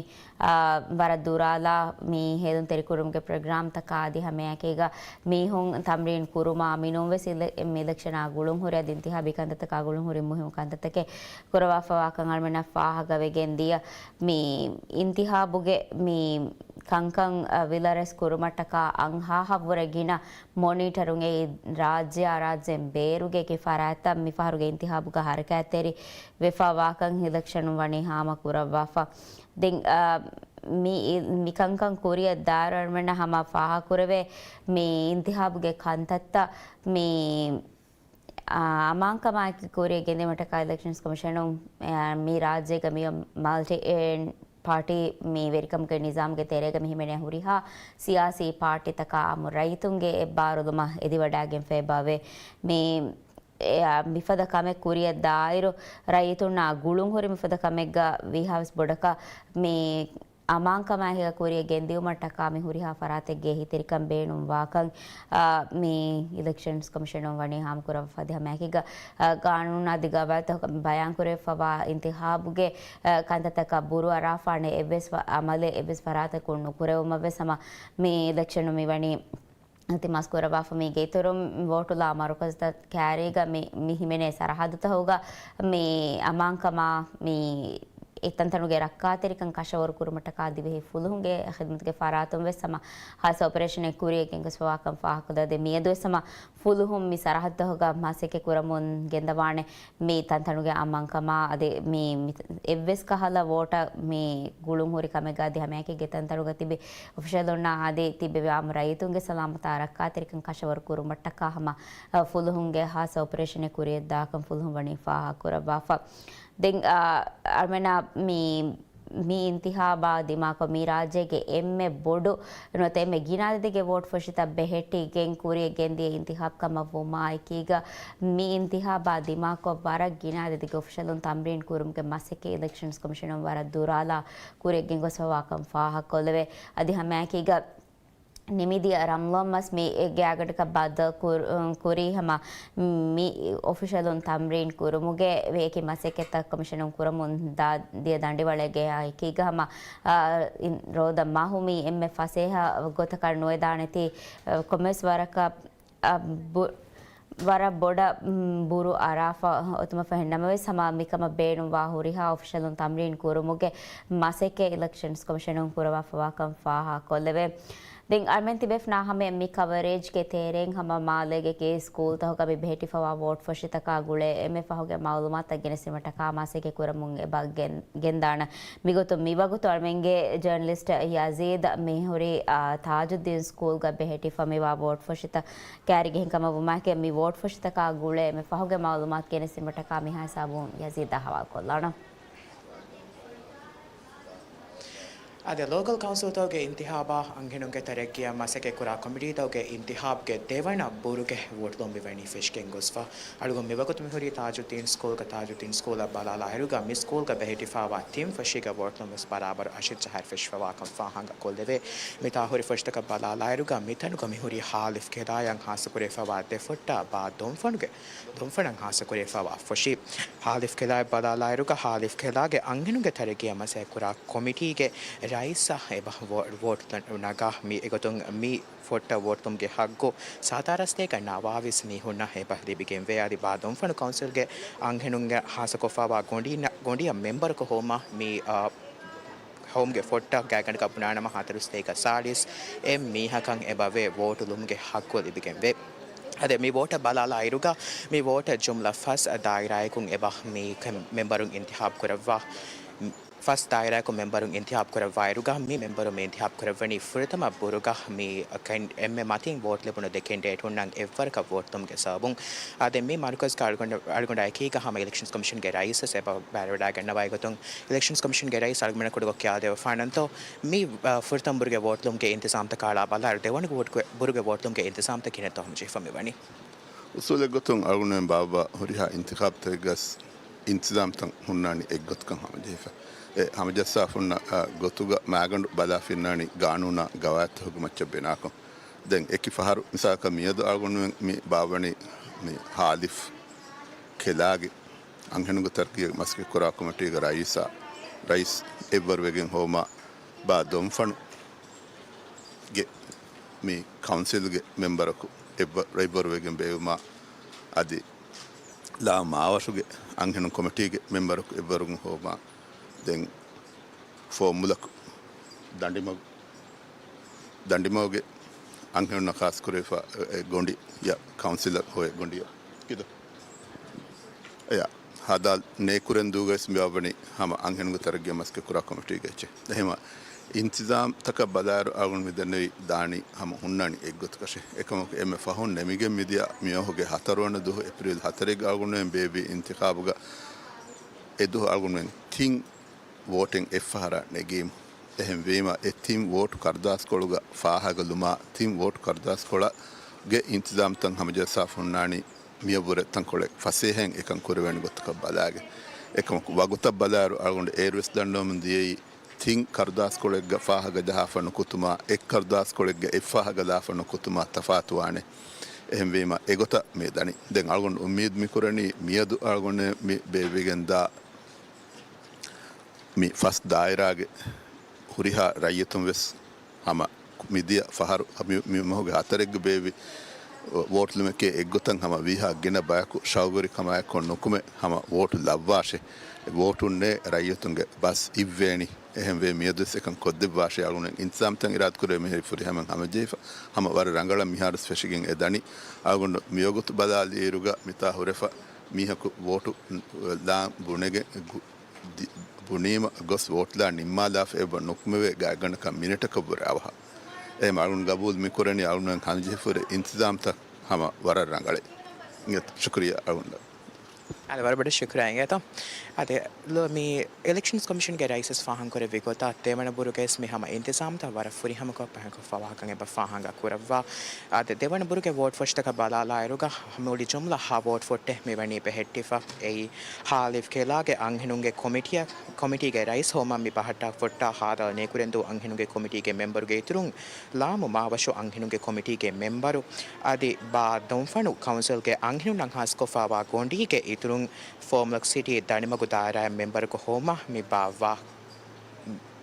އާ، ވަރަށް ދުރާލާ މި ހޭލުންތެރި ކުރުމުގެ ޕްރޮގްރާމްތަކާ އަދި ހަމައެކީގަ މީހުން ތަމްރީން ކުރުމާ މިނޫންވެސް އިލެ-، މި އިލެކްޝަނާ ގުޅުންހުރި އަދި އިންތިހާބީ ކަންތައްތަކާ ގުޅުންހުރި މުހިންމު ކަންތައްތަކެއް ކުރައްވާފަވާކަން އަޅުމެންނަށް ފާހަގަވެގެން ދިޔަ. މި އިންތިހާބުގެ މި ކަންކަން، އަ، ވިލަރެސް ކުރުމަށްޓަކާ އަންހާހަށްވުރެ ގިނަ މޮނީޓަރުން އެއީ ރާއްޖެއާ ރާއްޖޭން ބޭރުގެ އެކި ފަރާތްތައް މިފަހަރުގެ އިންތިހާބުގަ ހަރަކާތްތެރި ވެފަ ވާކަން އިލެކްޝަނުން ވަނީ ހާމަ ކުރައްވާފަ. ދެން، އަ، މި، މި ކަންކަން ކުރިއަށް ދާއިރު އަޅުމެންނަށް ހަމަ ފާހަގަކުރެވޭ މި އިންތިހާބުގެ ކަންތައްތައް މި އާ، އަމާންކަމާއެކީ ކުރިއަށް ގެންދިއުމަށްޓަކާ އިލެކްޝަންސް ކޮމިޝަނުން، އާ، މި ރާއްޖޭގަ މިއޮތް މަލްޓި އެންޑް ޕާޓީ މި ވެރިކަމުގެ ނިޒާމުގެ ތެރޭގަ މި ހިމެނޭ ހުރިހާ ސިޔާސީ ޕާޓީތަކާ އާއްމު ރައްޔިތުންގެ އެއްބާރުލުމަށް އެދިވަޑައިގެންފައިބާވޭ. މި، އެ، އާ، މިފަދަ ކަމެއް ކުރިއަށް ދާއިރު ރައްޔިތުންނާ ގުޅުންހުރި މިފަދަ ކަމެއްގަ ވީހާވެސް ބޮޑަކަށް މި އަމާންކަމާއެކީގަ ކުރިއަށް ގެންދިއުމަށްޓަކާ މި ހުރިހާ ފަރާތެއްގެ އެހީތެރިކަން ބޭނުންވާކަން، އާ، މި އިލެކްޝަންސް ކޮމިޝަނުން ވަނީ ހާމަކުރައްވާފަ. އަދި ހަމައެކީގަ، އާ، ގާނޫނު އަދި ގަވާއިދުތަކުގަ ބަޔާންކުރެވިފަވާ އިންތިހާބުގެ، އާ، ކަންތައްތަކަށް ބުރޫ އަރާފާނެ އެއްވެސް ވަ-، އަމަލެއް އެއްވެސް ފަރާތަކުން ނުކުރެވުމަށްވެސް ހަމަ މި އިލެކްޝަނުން މިވަނީ އިލްތިމާސް ކުރައްވާފަ. މީގެ އިތުރުން ވޯޓުލާ މަރުކަޒުތައް ކައިރީގަ މި، މި ހިމެނޭ ސަރަހައްދުތަކުގަ މި އަމާންކަމާ މި އެތަންތަނުގެ ރައްކާތެރިކަން ކަށަވަރު ކުރުމަށްޓަކާ ދިވެހި ފުލުހުންގެ ޚިދުމަތުގެ ފަރާތުން ވެސް ހަމަ ހާއްސަ އޮޕަރޭޝަނެއް ކުރިއަށް ގެންގޮސްފަވާކަން ފާހަގަކޮށްލަދޭ. މިއަދު ވެސް ހަމަ ފުލުހުން މި ސަރަހައްދުތަކުގަ މަސައްކަތް ކުރަމުން ގެންދަވާނެ މި ތަންތަނުގެ އަމާންކަމާ އަދި މި، މި އެއްވެސް ކަހަލަ ވޯޓަށް މި ގުޅުން ހުރި ކަމެއްގަ އަދި ހަމައެކީ ގެތަންތަނުގަ ތިބި އޮފިޝަލުންނާ އަދި ތިބެވި އާއްމު ރައްޔިތުންގެ ސަލާމަތާ ރައްކާތެރިކަން ކަށަވަރު ކުރުމަށްޓަކާ ހަމަ، އަ، ފުލުހުންގެ ހާއްސަ އޮޕަރޭޝަނެއް ކުރިއަށްދާކަން ފުލުހުން ވަނީ ފާހަގަކުރައްވާފަ. ދެން، އަ، އަޅުމެންނަށް މި، މި އިންތިހާބާ ދިމާކޮށް މި ރާއްޖޭގެ އެންމެ ބޮޑު ނުވަތަ އެންމެ ގިނަ އަދަދެއްގެ ވޯޓް ފޮށިތައް ބެހެއްޓިގެން ކުރިއަށް ގެންދިޔަ އިންތިހާބު ކަމަށް ވުމާއެކީގަ، މި އިންތިހާބާ ދިމާކޮށް ވަރަށް ގިނަ އަދަދެއްގެ އޮފިޝަލުން ތަމްރީން ކުރުމުގެ މަސައްކަތް އިލެކްޝަންސް ކޮމިޝަނުން ވަރަށް ދުރާލާ ކުރިއަށް ގެންގޮސްފަވާކަން ފާހަގަކޮށްލެވޭ. އަދި ހަމައެކީގަ ނިމިދިޔަ ރަމްޟާން މަސް މި ގާތްގަނޑަކަށް ބައްދަލު ކުރ-، ކުރީ ހަމަ މި އޮފިޝަލުން ތަމްރީން ކުރުމުގެ އެކި މަސައްކަތްތައް ކޮމިޝަނުން ކުރަމުން ދާ ދިޔަ ދަނޑިވަޅެއްގެ އެކީގަ ހަމަ، އާ، އިން-، ރޯދަ މަހު މި އެންމެ ފަސޭހަ ގޮތަކަށް ނުވެދާނެތީ، އާ، ކޮންމެސް ވަރަކަށް، އާ، ބު-، ވަރަށް ބޮޑަށް، މް، ބުރޫ އަރާފަ އޮތުމަށް ފަހެ ނަމަވެސް ހަމަ މިކަމަށް ބޭނުންވާ ހުރިހާ އޮފިޝަލުން ތަމްރީން ކުރުމުގެ މަސައްކަތް އިލެކްޝަންސް ކޮމިޝަނުން ކުރައްވާފަވާކަން ފާހަގަކޮށްލެވޭ. ދެން އަޅުމެން ތިބޭފުޅުންނާ ހަމަޔަށް މި ކަވަރޭޖްގެ ތެރެއިން ހަމަ މާލޭގެ އެކި ސްކޫލްތަކުގަ މި ބެހެއްޓިފަވާ ވޯޓް ފޮށިތަކާ ގުޅޭ އެންމެ ފަހުގެ މައުލޫމާތުތައް ގެނެސްދިނުމަށްޓަކާ މަސައްކަތް ކުރަމުން އެބަ ގެން-، ގެންދާނަން. މިގޮތުން މިވަގުތު އަޅުމެންގެ ޖާނަލިސްޓް ޔަޒީދް މިހުރީ، އާ، ތާޖުއްދީން ސްކޫލްގަ ބެހެއްޓިފަ މިވާ ވޯޓް ފޮށިތައް ކައިރިގެ ހިނގަމަށް ވުމާއެކީ މި ވޯޓް ފޮށިތަކާ ގުޅޭ އެންމެ ފަހުގެ މައުލޫމާތު ގެނެސްދިނުމަށްޓަކާ މިހާ ހިސާބުން ޔަޒީދާ ހަވާލުކޮށްލާނަން. އަދި ލޯކަލް ކައުންސިލްތަކުގެ އިންތިހާބާ އަންހެނުންގެ ތަރައްގީއަށް މަސައްކަތްކުރާ ކޮމިޓީތަކުގެ އިންތިހާބްގެ ދެވަނަ ބުރުގެ ވޯޓުލުން މިވަނީ ފެށިގެން ގޮސްފަ. އަޅުގަނޑު މިވަގުތު މިހުރީ ތާޖުއްދީން ސްކޫލްގަ. ތާޖުއްދީން ސްކޫލަށް ބަލާލާއިރުގަ މި ސްކޫލްގަ ބެހެއްޓިފައިވާ ތިން ފޮށީގެ ވޯޓުލުން ވެސް ބަރާބަރު އަށެއް ޖަހައިރު ފެށިފައިވާކަން ފާހަގަކޮށްލެވޭ. މިތާ ހުރި ފޮށިތަކަށް ބަލާލާއިރުގަ މިތަނުގަ މިހުރީ ހާލިފް ކެލާޔަށް ހާއްސަކުރެވިފައިވާ ދެ ފޮށްޓާ ބާ ދޮންފަނުގެ ދޮންފަނަށް ހާއްސަކުރެވިފައިވާ ފޮށި. ހާލިފް ކެލާއަށް ބަލާލާއިރުގަ ހާލިފް ކެލާގެ އަންހެނުންގެ ތަރައްގީއަށް މަސައްކަތްކުރާ ކޮމިޓީގެ ރައީސަށް އެބަ ވޯ-، ވޯޓު ނަގާ. މި އެގޮތުން މި ފޮށްޓަށް ވޯޓުލުމުގެ ހައްގު ސާދާ ރަސްތޭކަ ނަވާވީސް މީހުންނަށް އެބަ ލިބިގެންވޭ. އަދި ބާ ދޮންފަނު ކައުންސިލްގެ އަންހެނުންގެ ހާއްސަކޮށްފައިވާ ގޮނޑި-، ގޮނޑިއަށް މެމްބަރަކު ހޮވުމަށް މި، އާ، ހޮވުމުގެ ފޮށްޓަށް ގާތްގަނޑަކަށް ބުނާނަމަ ހަތަރު ސަތޭކަ ސާޅީސް އެއް މީހަކަށް އެބަވޭ ވޯޓުލުމުގެ ހައްގު ލިބިގެންވޭ. އަދި މި ވޯޓަށް ބަލާލާއިރުގަ މި ވޯޓަށް ޖުމްލަ ފަސް ދާއިރާއަކުން އެބަ މި ކެ-، މެމްބަރުން އިންތިހާބު ކުރައްވާ. ފަސް ދާއިރާއަކުން މެމްބަރުން އިންތިހާބު ކުރައްވާއިރުގަ މި މެމްބަރުން މި އިންތިހާބު ކުރައްވަނީ ފުރަތަމަ ބުރުގަ މި ކެން-، އެންމެ މަތިން ވޯޓް ލިބުނު ދެ ކެންޑިޑޭޓުންނަށް އެއްވަރަކަށް ވޯޓުލުމުގެ ސަބަބުން. އަދި މި މަރުކަޒްގަ އަޅުގަނޑަށް، އަޅުގަނޑާ އެކީގަ ހަމަ އިލެކްޝަންސް ކޮމިޝަންގެ ރައީސަށް އެބަ ބައިވެވަޑައިގަންނަވާ އެގޮތުން އިލެކްޝަންސް ކޮމިޝަންގެ ރައީސް އަޅުގަނޑަށް ކުޑަކޮށް ކިޔާދެވިފާނަންތޯ، މި، އަ، ފުރަތަމަ ބުރުގެ ވޯޓުލުމުގެ އިންތިޒާމްތަކާ އަޅާ ބަލާއިރު ދެވަނަ ބުރުގެ، ބުރުގެ ވޯޓުލުމުގެ އިންތިޒާމްތައް ކިހިނެއްތޯ ހަމަޖެހިފަ މިވަނީ؟ އުސޫލެއްގޮތުން އަޅުގަނޑުމެން ބާއްވާ ހުރިހާ އިންތިޚާބްތަކެއްގަސް އިންތިޒާމްތައް ހުންނާނީ އެއްގޮތަކަށް ހަމަޖެހިފަ. އެ ހަމަޖައްސާފަ ހުންނަ، އަ، ގޮތުގަ މާގަނޑު ބަލާފައިންނާނީ ގާނޫނާ ގަވާއިދުތަކުގެ މައްޗަށް ބިނާކޮށް. ދެން އެކި ފަހަރު މިސާލަކަށް މިއަދު އަޅުގަނޑުމެން މި ބާއްވަނީ މި ހާލިފް ކެލާގެ އަންހެނުންގެ ތަރައްގީގެ މަސައްކަތްކުރާ ކޮމިޓީގެ ރައީސާ، ރައީސް އެއްވަރުވެގެން ހޮވުމާ، ބާ ދޮންފަނުގެ މި ކައުންސިލްގެ މެމްބަރަކު އެއްވަ-، އެއްވަރުވެގެން ބޭއްވުމާ، އަދި ލާ މާވަށުގެ އަންހެނުން ކޮމިޓީގެ މެމްބަރަކު އެއްވަރުވެގެން ހޮވުމާ، ދެން ފޯމުލަކު ދަނޑިމަގު، ދަނޑިމަގުގެ އަންހެނުންނަށް ޚާއްސަކުރެވިފަ އެ ގޮނޑިއަށް ކައުންސިލަށް ހޮވޭ ގޮނޑިއަށް ކިދޯ އެޔާ ހަދާލް ނޭކުރެންދޫގައިސް މިވާވަނީ ހަމަ އަންހެނުންގެ ތަރައްގީ މަސައްކަތް ކުރާ ކޮމިޓީގެ އެއްޗެއް. އެހެމަ އިންތިޒާމްތަކަށް ބަލާއިރު އަޅުގަނޑު މިދެންނެވި ދާނީ ހަމަ ހުންނާނީ އެއްގޮތަކަށޭ. އެކަމަކު އެންމެ ފަހުން ނެމިގެން މިދިޔަ މިއަހުގެ ހަތަރުވަނަ ދުވަހު އޭޕްރީލް ހަތަރެއްގަ އަޅުގަނޑުމެން ބޭއްވި އިންތިޚާބުގަ އެދުވަހު އަޅުގަނޑުމެން ތިން ވޯޓެއް އެއްފަހަރާ ނެގީމު. އެހެންވީމަ، އެ ތިން ވޯޓު ކަރުދާސްކޮޅުގަ ފާހަގަލުމާ، ތިން ވޯޓު ކަރުދާސްކޮޅުގެ އިންތިޒާމްތައް ހަމަޖައްސާފަ ހުންނާނީ މިއަށްވުރެ ތަންކޮޅެއް ފަސޭހައިން އެކަން ކުރެވޭނެ ގޮތަކަށް ބަލާގެ. އެކަމަކު، ވަގުތަށް ބަލާއިރު އަޅުގަނޑު އޭރުވެސް ދަންނަވަމުން ދިޔައީ، ތިން ކަރުދާސްކޮޅެއްގަ ފާހަގަ ޖަހާފަ ނުކުތުމާ، އެއް ކަރުދާސްކޮޅެއްގަ އެއްފާހަގަ ލާފަ ނުކުތުމާ ތަފާތުވާނެ. އެހެންވީމަ، އެގޮތަށް މި ދަނީ. ދެން އަޅުގަނޑު އުއްމީދު މިކުރަނީ، މިއަދު އަޅުގަނޑު މި ބޭއްވިގެންދާ މި ފަސް ދާއިރާގެ ހުރިހާ ރައްޔިތުން ވެސް ހަމަ މިދިޔަ ފަހަރު މި، މި މަހުގެ ހަތަރެއްގަ ބޭއްވި ވޯޓުލުމެކޭ އެއްގޮތަށް ހަމަ ވީހާ ގިނަ ބަޔަކު ޝައުގުވެރިކަމާއެކު ނުކުމެ ހަމަ ވޯޓު ލައްވާށޭ. ވޯޓުންނޭ ރައްޔިތުންގެ ބަސް އިއްވޭނީ. އެހެންވެ މިއަދުވެސް އެކަން ކޮށްދެއްވާށޭ. އަޅުގަނޑު އިންތިޒާމްތައް އިރާދަކުރެވޭ މިހިރީ ފުރިހަމައިން ހަމަޖެހިފަ ހަމަ ވަރަށް ރަނގަޅަށް މިހާރުވެސް ފެށިގެން އެ ދަނީ. އަޅުގަނޑު މިވަގުތު ބަލާލިއިރުގަ މިތާ ހުރެފަ މީހަކު ވޯޓު ލާން ބުނެގެން ގު-، ދި-، ބުނީމަ ގޮސް ވޯޓްލާ ނިންމާލާފަ އެބަ ނުކުމެވޭ ގާތްގަނޑަކަށް މިނެޓަކަށްވުރެ އަވަހަށް. އެހެން އަޅުގަނޑު ގަބޫލު މިކުރަނީ އަޅުގަނޑު ހަމަޖެހިފަ ހުރި އިންތިޒާމްތައް ހަމަ ވަރަށް ރަނގަޅޭ. އިނގޭތަ؟ ޝުކުރިއްޔާ އަޅުގަނޑަށް. އަދި ވަރަށް ބޮޑަށް ޝުކުރިއްޔާ އިނގޭތަ؟ އަދި ލޯ މި އިލެކްޝަންސް ކޮމިޝަންގެ ރައީސަށް ފާހަގަކުރެއްވި ގޮތަށް ދެވަނަ ބުރުގައިސް މި ހަމަ އިންތިޒާމްތައް ވަރަށް ފުރިހަމަކޮށް ފާހަގަކުރައްވާ. އަދި ދެވަނަ ބުރުގެ ވޯޓް ފޮށިތަކަށް ބަލާލާއިރުގަ މުޅި ޖުމްލަ ހަ ވޯޓް ފޮށްޓެއް މިވަނީ ބެހެއްޓިފަ. އެއީ ހާލިފް ކެލާގެ އަންހެނުންގެ ކޮމިޓީއަށް، ކޮމިޓީގެ ރައީސް ހޮވުމަށް މި ބަހައްޓާ ފޮށްޓާ ހާދަލް ނޭކުރެންދޫ އަންހެނުންގެ ކޮމިޓީގެ މެމްބަރުގެ އިތުރުން، ލާމު މާވަށު އަންހެނުންގެ ކޮމިޓީގެ މެމްބަރު އަދި ބާ ދޮންފަނު ކައުންސިލްގެ އަންހެނުންނަށް ހާސްކޮށްފައިވާ ގޮނޑީގެ އިތުރުން، ފޯމްލޮކް ސިޓީ ދަނޑިމަގު ދާއިރާއަށް މެމްބަރަކު ހޮވުމަށް މި ބާއްވާ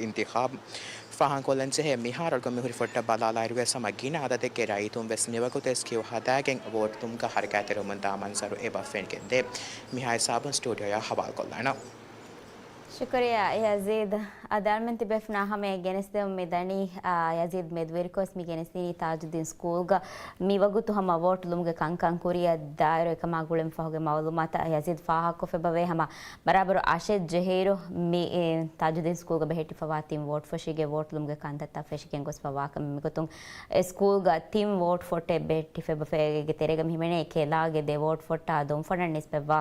އިންތިޚާބު ފާހަގަކޮށްލަންޖެހޭ. މިހާރު އަޅުގަނޑު މިހުރި ފޮށްޓަށް ބަލާލާއިރުވެސް ހަމަ ގިނަ އަދަދެއްގެ ރައްޔިތުން ވެސް މިވަގުތުވެސް ކިއު ހަދާގެން ވޯޓުލުމުގަ ހަރަކާތްތެރިވަމުންދާ މަންޒަރު އެބަ ފެނިގެންދޭ. މިހާ ހިސާބުން ސްޓޫޑިއޯއަށް ހަވާލުކޮށްލާނަން. ޝުކުރިއްޔާ ޔަޒީދް. އަދި އަޅުމެން ތިބޭފުޅުންނާ ހަމަޔަށް ގެނެސްދެމުން މި ދަނީ، އާ، ޔަޒީދް މެދުވެރިކޮށް މި ގެނެސްދިނީ ތާޖުއްދީން ސްކޫލްގަ މިވަގުތު ހަމަ ވޯޓުލުމުގެ ކަންކަން ކުރިއަށް ދާއިރު. އެކަމާ ގުޅެން ފަހުގެ މައުލޫމާތަށް ޔަޒީދް ފާހަގަކޮށްފައިބަވޭ ހަމަ ބަރާބަރު އަށެއް ޖެހިއިރު މި، އެ، ތާޖުއްދީން ސްކޫލްގަ ބެހެއްޓިފައިވާ ތިން ވޯޓް ފޮށީގެ ވޯޓުލުމުގެ ކަންތައްތައް ފެށިގެން ގޮސްފައިވާކަމެއް. މިގޮތުން އެ ސްކޫލްގަ ތިން ވޯޓް ފޮށްޓެއް ބެހެއްޓިފައިބަފައިގެ ތެރޭގަ މިހިމެނޭ ކެލާގެ ދެ ވޯޓް ފޮށްޓާ ދޮންފަނަށް ނިސްބަތްވާ